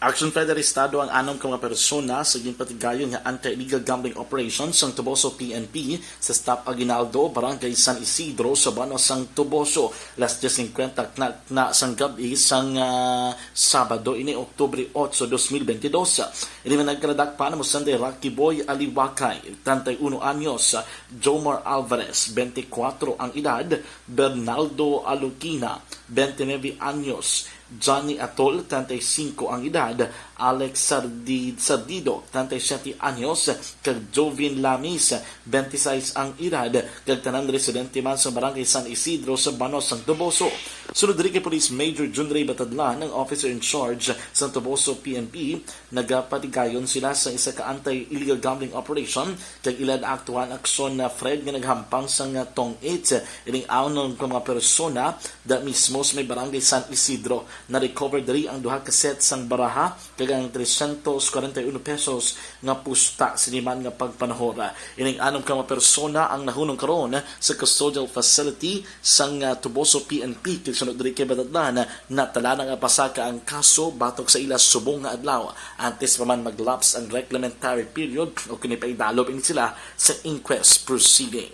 Action Fed, arestado ang anom ka mga persona sa ginpatigayon nga anti-illegal gambling operation sang Toboso P N P sa Stop Aguinaldo, Barangay San Isidro, sa banwa sang Toboso. Las diez cincuenta na, na sang gab-i sang, ah, Sabado ini, Oktubre otso, dos mil bentidós. Ini nga nagkaladak pa namo sanday Rocky Boy Aliwakay, treinta y uno anyos, Jomar Alvarez, twenty-four ang edad, Bernaldo Alukina, twenty-nine anyos, Johnny Atol, treinta y cinco ang edad, Alex Sardi-, Sardido, treinta y siete anyos, kag Jovin Lamis, twenty-six ang edad, kag tanan residente man sa Barangay San Isidro sa Banos, sang Toboso. Sunod diri kay Police Major Junrey Batadlan, ang officer in charge sa Toboso P N P, nagapatigayon sila sa isa ka anti-illegal gambling operation, kag ila naaktuhan aksyon na Fred nga naghampang sang tong-its. Ining anom ka mga persona da mismo sa may Barangay San Isidro. Na-recover diri ang duha ka set sang baraha kag ang trescientos cuarenta y uno pesos nga pusta sini man nga pagpanahor. Ining anom ka mga persona ang nahunong karon sa custodial facility sang, ah, Toboso P N P, kag sunod diri kay Batadlan, natala na nga pasaka ang kaso batok sa ila subong nga adlaw, antes pa man mag-lapse ang reclamentary period o kini paidalom ini sila sa inquest proceeding.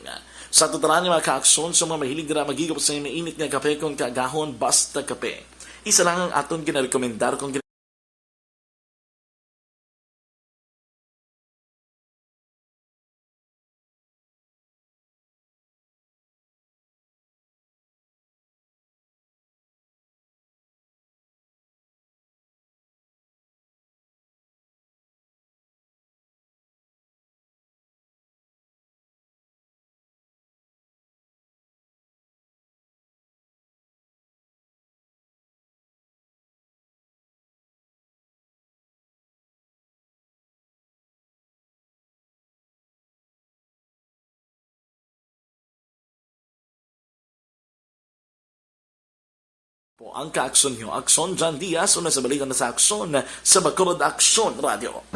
Sa tuturan ni mga kaaksyon sa mga mahilig dira maghigop sa mainit nga kape kon kaagahon, Basta Kape. Isa lang ang aton ginarekomendar kung gina- Po ang kaaksyon nyo. Aksyon, John Diaz, una sa balita na sa aksyon sa Bacolod Aksyon Radio.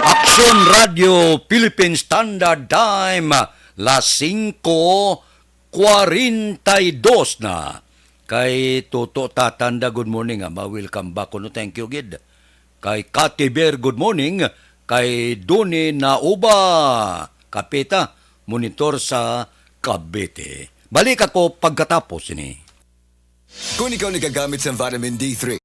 Aksyon Radio Philippine Standard Time, las singko cuarenta y dos na. Kay Toto Tatanda, good morning, ama. Welcome back kuno. Thank you, gid. Kay Kati Bear, good morning. Kay Doni Nauba, Kapita, monitor sa Cavite. Balik ako pagkatapos ini. Kung ikaw nagagamit sa vitamin D three.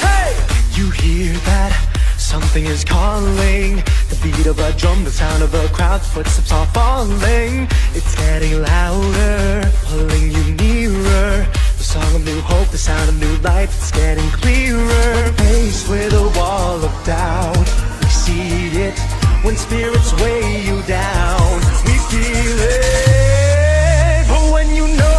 Hey! You hear that? Something is calling. The beat of a drum, the sound of a crowd, footsteps are falling. It's getting louder, pulling you nearer. The song of new hope, the sound of new life, it's getting clearer. Faced with a wall of doubt, we see it. When spirits weigh you down, we feel it. But when you know,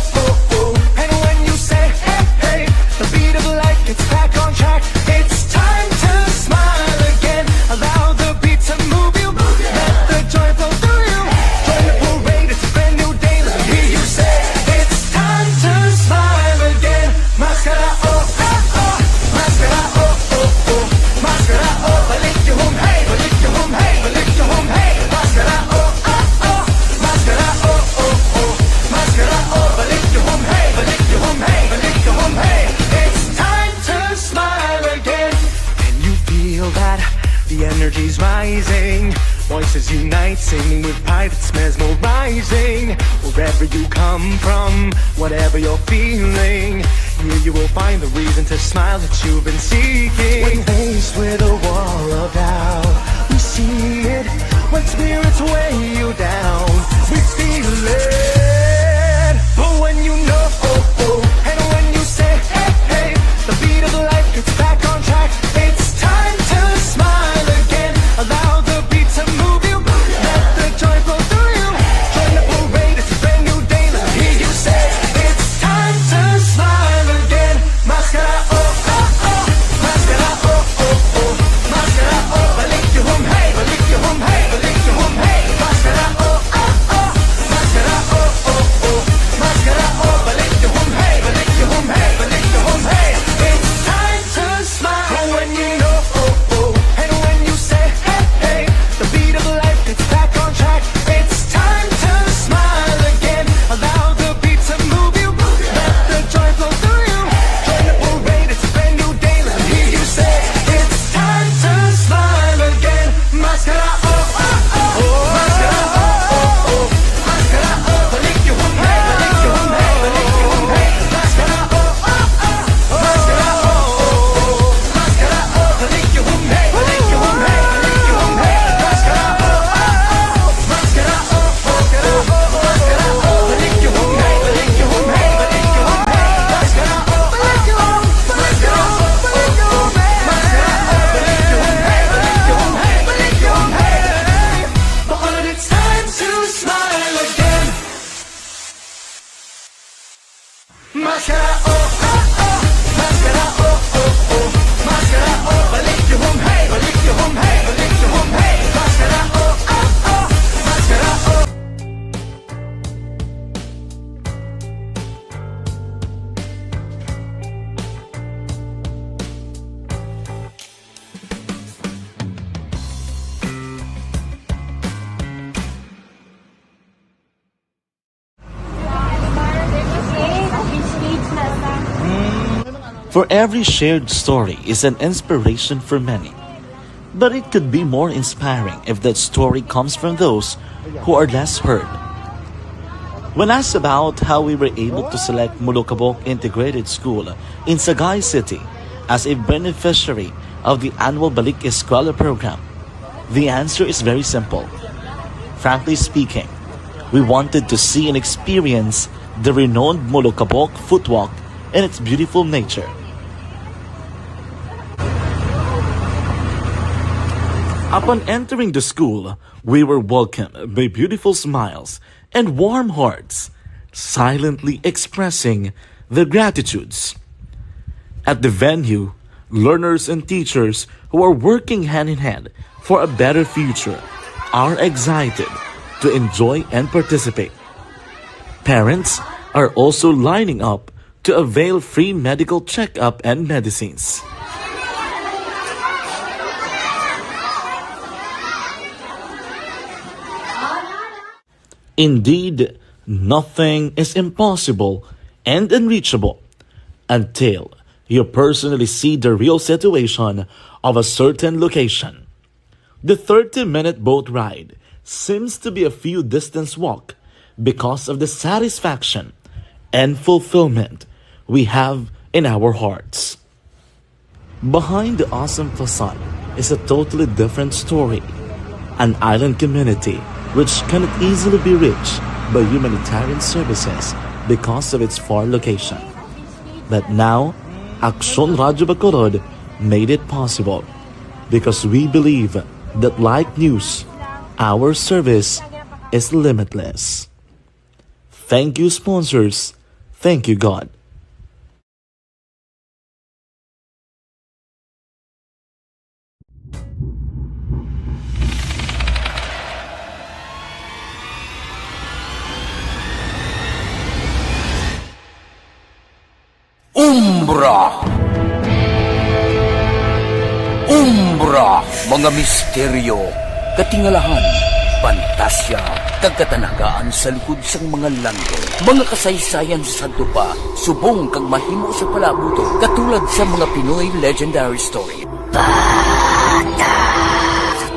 and when you say, hey, hey, the beat of life gets back on track. It's time to smile again. Allow the beat to move you. Let the joy flow through you. Join the parade, it's a brand new day. Let me hear you say, it's time to smile again. Maskara, oh, oh, oh. Maskara, oh, oh, oh. Maskara, oh, balik yung home, hey, balik yung home, hey, balik yung home, hey. Unite, singing with pride, it's mesmerizing. Wherever you come from, whatever you're feeling, here you will find the reason to smile that you've been seeking. When faced with a wall of doubt, we see it. When spirits weigh you down, we feel it. But when you know, oh, oh, and when you say, hey, hey, the beat of life gets back on track. It's time to smile again. Allow the beat to move you. Let the joy flow through you. Join the parade, it's a brand new day. Let me hear you say, it's time to smile again. Maskara, oh, oh, oh. Maskara, oh, oh, oh. Maskara, oh, balik yuhum, hey, balik yuhum, hey, balik yuhum, hey. Maskara, oh, oh, oh. Maskara, oh, oh, oh. Maskara, oh, balik yuhum, hey, balik yuhum, hey, balik yuhum, hey. It's time to smile. When you know, oh, oh, and when you say, hey, hey, the beat of life gets back on track. It's time to smile again. Allow the beat to move you. Let the joy flow through you. Join the parade, it's a brand new day. Let me hear you say, it's time to smile again. Maskara, oh, oh, oh. Maskara, oh, oh, oh. Maskara, oh, balik yuhum, hey, balik yuhum, hey, balik yuhum, hey. Maskara, oh, oh, oh. Maskara, oh, oh, oh. Maskara, oh, balik yuhum, hey, balik yuhum, hey, balik yuhum, hey. Maskara, oh, oh, oh. Maskara, oh, oh, oh. Maskara, oh, balik yuhum, hey, balik yuhum, hey, balik yuhum, hey. Maskara, oh, oh, oh. Maskara, oh, oh, oh. Maskara, oh, balik yuhum, hey, balik yuhum, hey, balik yuhum, hey. Bacolod, it's time to smile again. Maskara, oh, oh, oh. Maskara, oh, oh, oh. Maskara, oh, balik yuhum, hey, balik yuhum, hey, balik yuhum, hey. Maskara, oh, oh, oh. Maskara, oh. For every shared story is an inspiration for many. But it could be more inspiring if that story comes from those who are less heard. When asked about how we were able to select Molokabok Integrated School in Sagay City as a beneficiary of the annual Balik Eskwela program, the answer is very simple. Frankly speaking, we wanted to see and experience the renowned Molokabok Footwalk and its beautiful nature. Upon entering the school, we were welcomed by beautiful smiles and warm hearts, silently expressing their gratitudes. At the venue, learners and teachers who are working hand in hand for a better future are excited to enjoy and participate. Parents are also lining up to avail free medical checkup and medicines. Indeed, nothing is impossible and unreachable until you personally see the real situation of a certain location. The thirty-minute boat ride seems to be a few distance walk because of the satisfaction and fulfillment we have in our hearts. Behind the awesome facade is a totally different story. An island community which cannot easily be reached by humanitarian services because of its far location. But now, Aksyon Radyo Bacolod made it possible because we believe that like news, our service is limitless. Thank you, sponsors. Thank you, God. Umbra. Umbra, mga misteryo, katingalahan, pantasya, kag katanagaan sa likod sang mga landong. Mga kasaysayan sa sadto pa, subong kag mahimo sa palabuton, katulad sa mga Pinoy legendary story. Bata!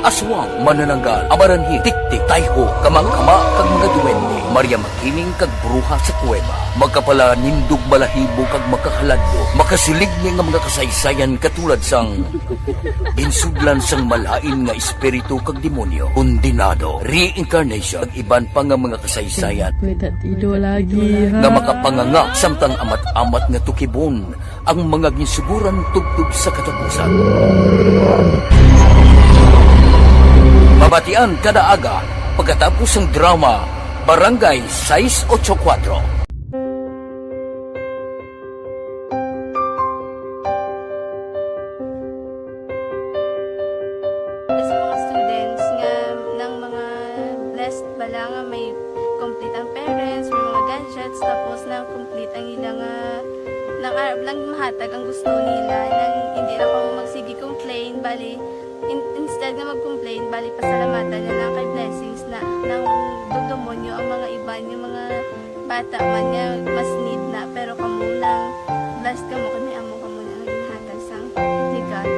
Aswang, manananggal, amaranhi, tiktik, tayho, kama-kama, kag mga duwende, Maria Makiling, kag bruha sa kuweba. Makapalanindog balahibo kag makahaladlo, makasiligni nga mga kasaysayan katulad sang ginsudlan sang malain nga espiritu kag demonyo, kondenado, reincarnation, kag iban pa nga mga kasaysayan May tatido lagi, ha? Nga makapanganga samtang amat-amat nga tukibon ang mga ginsuguran tubtob sa katapusan. Mabatian kada aga pagkatapos sang drama Barangay sais ocho kuwatro. Sa mga students nga nang mga blessed bala nga may complete ang parents, may mga gadgets, tapos na complete ang ila nga nang arab lang mahatag ang gusto nila, nang hindi na kamo magsige complain, bali in, instead nga mag-complain, bali pasalamatan na lang kay blessings na nang dumdumon nyo ang mga iban, yung mga bata man nga mas need na, pero kamo nang blessed kamo kay may amo kamo na nga ginhatag sang legal.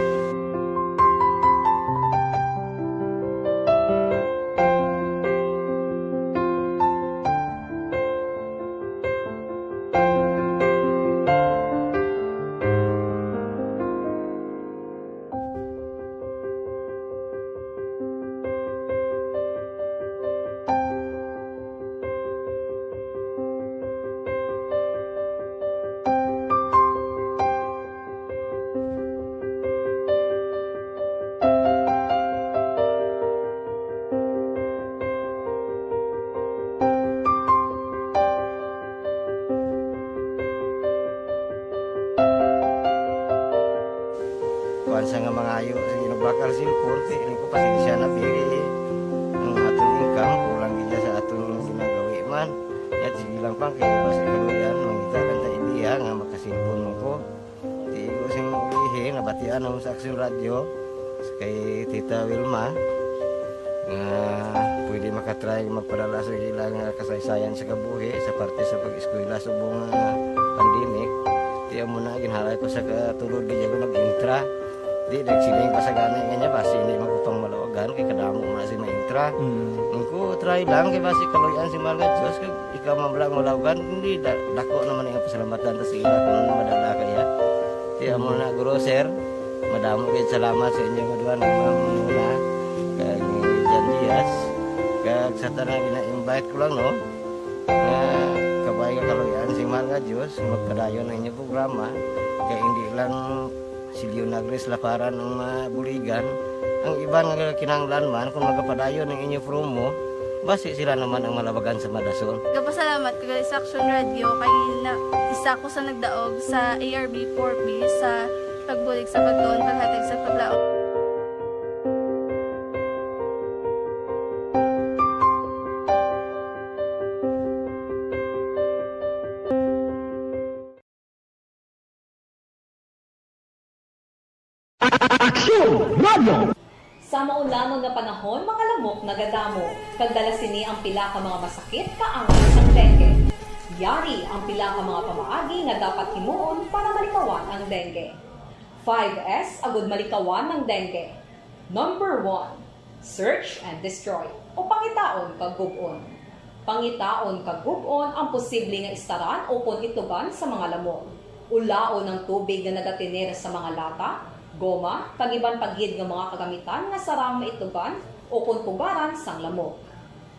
Kuan sa nga mangayo sa ginubakal sa import, ining ko pasensya na, pili ang aton income, kulang gid sa aton ginagawi man. Yat, sige lang pang, kay basi kaluyan, mangita lang ta idea nga makasilpon mo ko. Di ko sing ulihi, nabatian ako sa Aksyon Radyo, sa kay Tita Wilma, nga pwede makatry magpadala sa ila nga kasaysayan sa kabuhi sa parte sa pag-eskwela subong nga pandemic. Di amo na, ginhalay ko sa katulod, di ako nag-intra. Di, nagsiling pa sa gani nga niya, basi hindi man ko pang malawagan, kay kadamo mo na si ma-intra. Mm. Ang ko, try lang, kay basi kaluyan si mahal nga Diyos, kay ikaw man lang malawagan, hindi, da-, dako naman ang pasalamatan ta sa ila kung ano madala kaya. Kaya mo na, guro, sir, madamo kayo salamat sa inyo nga duha, ni Ma'am Muna, kag ni Jan Diaz, kag sa tanan, gina-invite ko lang, no, nga kabay nga kaluyan si mahal nga Diyos, magpadayon ang inyong programa, kay hindi lang si Leonagres Laparan ang mabuligan, ang iban nga kinahanglan man, kung magapadayon ang inyo promo, basi sila naman ang malabagan sa madason. Gapasalamat ko gali sa Action Radio kay na, isa ko sa nagdaog sa A R B four B sa pagbulig sa pagtuon, paghatag sa paglaom. Aksyon Radio! Sa maulanon nga panahon, mga lamok nagadamo, kag dala sini ang pila ka mga masakit kaangay sang dengue. Yari ang pila ka mga pamaagi nga dapat himuon para malikawan ang dengue. Five S agud malikawan ang dengue. Number one, search and destroy, o pangitaon kag gub-on. Pangitaon kag gub-on ang posible nga istaran ukon itlogan sa mga lamok. Ulaon ang tubig nga nagatener sa mga lata, goma, kag iban pa gid nga mga kagamitan nga sarang maitlogan ukon pugaran sang lamok.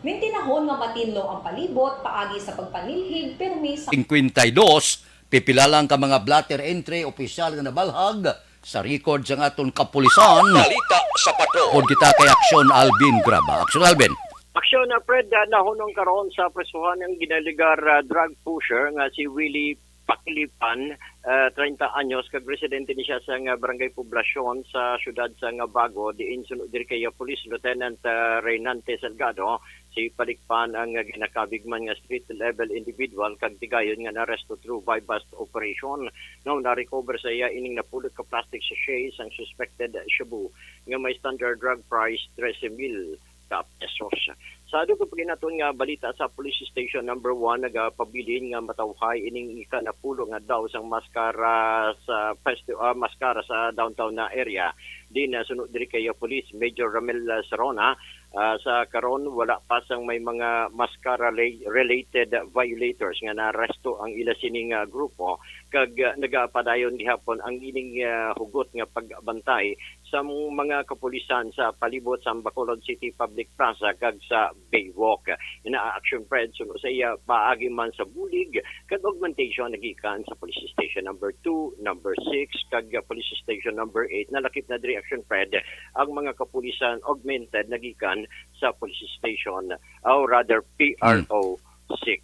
Mintinahon nga matinlo ang palibot paagi sa pagpanilhig pirmi sa Cincuenta y dos, pipila lang ka mga blotter entry opisyal nga nabalhag sa record sang aton kapulisan. Balita sa Patrol. Pod kita kay Aksyon Alvin Graba. Aksyon Alvin. Aksyon, ah, Fred, ah, nahunong karon sa presohan ang ginalegar, ah, drug pusher nga si Willie Paklipan, ah, treinta anyos, kag residente ni siya sa nga barangay Poblacion sa siyudad sa nga Bago, diin suno diri kay, ah, Police Lieutenant, ah, Reynante Salgado, si Palikpan ang ginakabig man nga street-level individual kag tigayon nga naaresto through buy-bust operation. Now, na-recover sa iya ining napulot ka plastic sachets ang suspected shabu nga may standard drug price trese mil. ka pesos. Sa dugang pa ginaton nga balita, sa Police Station Number One nagapabilin nga matawhay ining ika-napulo nga adlaw sang maskara sa festi-, ah, maskara sa downtown na area. Din, ah, suno diri kay, ah, Police Major Ramil, ah, Sarona, ah, sa karon wala pa sang may mga maskara lay-, related violators nga naaresto ang ila sining, ah, grupo, kag, ah, nagapadayon gihapon ang ining, ah, hugot nga pagbantay sa mga kapulisan sa palibot sa Bacolod City Public Plaza kag sa Baywalk. Ina, Action Fred, suno sa iya, paagi man sa bulig kag augmentation nagikan sa Police Station Number Two, Number Six, kag Police Station Number Eight, nalakip na diri, Action Fred, ang mga kapulisan augmented nagikan sa Police Station, or rather, P R O Six.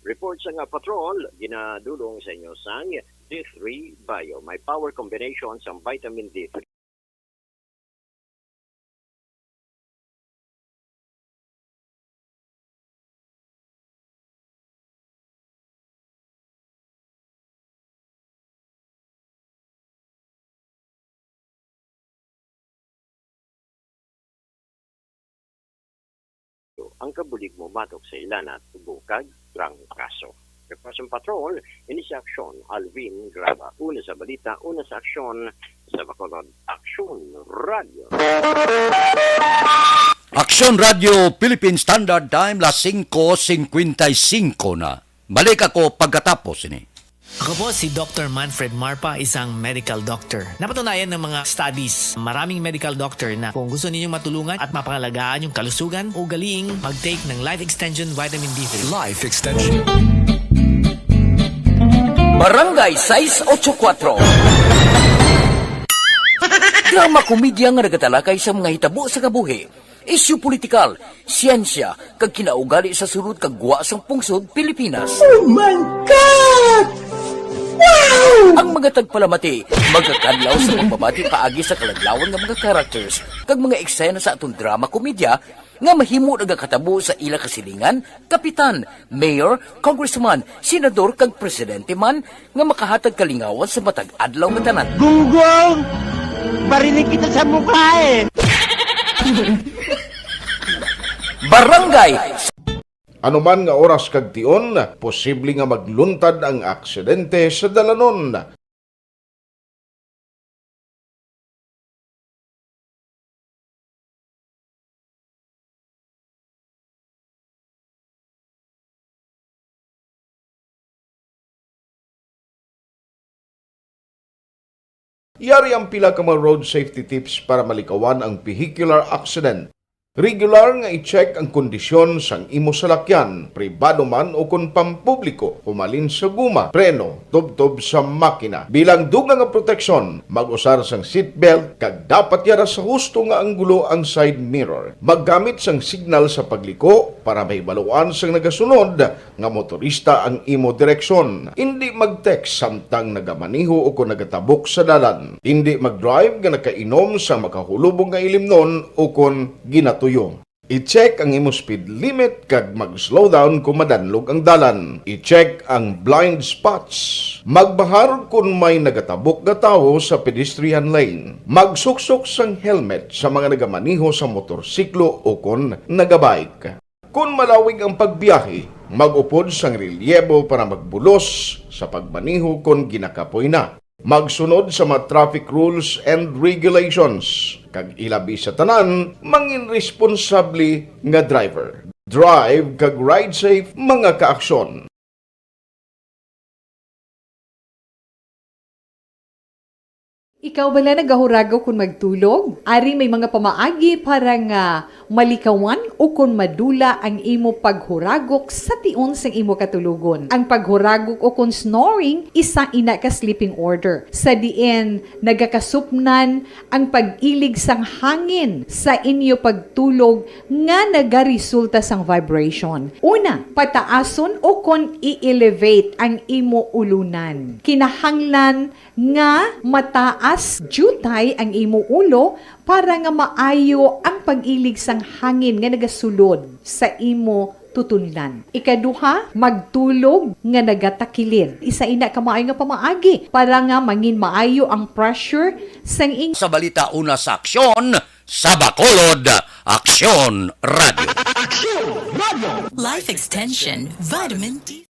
Report sa nga patrol, ginadulong sa inyo sang D three Bio. May power combination sang vitamin D three. Ang kabulig mo batok sa ila na tubo kag trangkaso. Request and Patrol, ini si Aksyon, Alvin Graba. Una sa balita, una sa aksyon, sa Bacolod. Aksyon Radio. Aksyon Radio Philippine Standard Time, las singko singkwenta y singko na. Balik ako pagkatapos ini. Ako po si Doktor Manfred Marpa, isang medical doctor. Napatunayan ng mga studies, maraming medical doctor na kung gusto ninyong matulungan at mapangalagaan yung kalusugan, ugaliing mag-take ng Life Extension Vitamin D three. Life Extension. Barangay sais ocho kuatro. Drama komedya nga nagatalakay sa mga hitabo sa kabuhi, isyu politikal, siyensya, kag kinaugali sa sulod kag gwa sang pungsod Pilipinas. Oh my God! Wow! Ang mga tagpalamati magakadlaw sa pagpamati paagi sa kaladlawan nga mga characters kag mga eksena sa aton drama komedya nga mahimo nagakatabo sa ila kasilingan, kapitan, mayor, congressman, senador, kag presidente man nga makahatag kalingawan sa matag adlaw nga tanan. Gunggong! Barinig kita sa mukha eh! Barangay. Anuman nga oras kag tion, posible nga magluntad ang aksidente sa dalanon. Yari ang pila ka mga road safety tips para malikawan ang vehicular accident. Regular nga i-check ang kondisyon sang imo salakyan, pribado man o kon pampubliko, humalin sa guma, preno, tubtob sa makina. Bilang dugang nga proteksyon, mag-usar sang seatbelt kag dapat yara sa husto nga anggulo ang side mirror. Maggamit sang signal sa pagliko para mahibaluan sang nagasunod nga motorista ang imo direksyon. Indi mag-text samtang nagamaneho o kon nagatabok sa dalan. Indi mag-drive nga nakainom sa makahulubong nga ilimnon o kon ginatuyo. I-check ang imo speed limit kag mag-slow down kon madanlog ang dalan. I-check ang blind spots. Magbahar kon may nagatabok nga tawo sa pedestrian lane. Magsuksok sang helmet sa mga nagamaneho sa motorsiklo o kon nagabike. Kon malawig ang pagbiyahe, mag-upod sang relyebo para magbulos sa pagmaneho kon ginakapoy na. Magsunod sa mga traffic rules and regulations, kag ilabi sa tanan, mangin responsable nga driver. Drive kag ride safe, mga kaaksyon. Ikaw bala nagahuragok kon magtulog? Ari may mga pamaagi para nga malikawan o kon madula ang imo paghuragok sa tion sang imo katulogon. Ang paghuragok o kon snoring, isa ina ka sleeping order, sa diin nagakasupnan ang pag-ilig sang hangin sa inyo pagtulog nga nagaresulta sang vibration. Una, pataason o kon i-elevate ang imo ulunan. Kinahanglan nga mataas diutay ang imo ulo para nga maayo ang pag-ilig sang hangin nga nagasulod sa imo tutunlan. Ikaduha, magtulog nga nagatakilid. Isa ina ka maayo nga pamaagi para nga mangin maayo ang pressure sang ing- Sa balita una sa aksyon, Sa Bacolod, Aksyon Radio. Aksyon Radio. Life Extension, Vitamin D.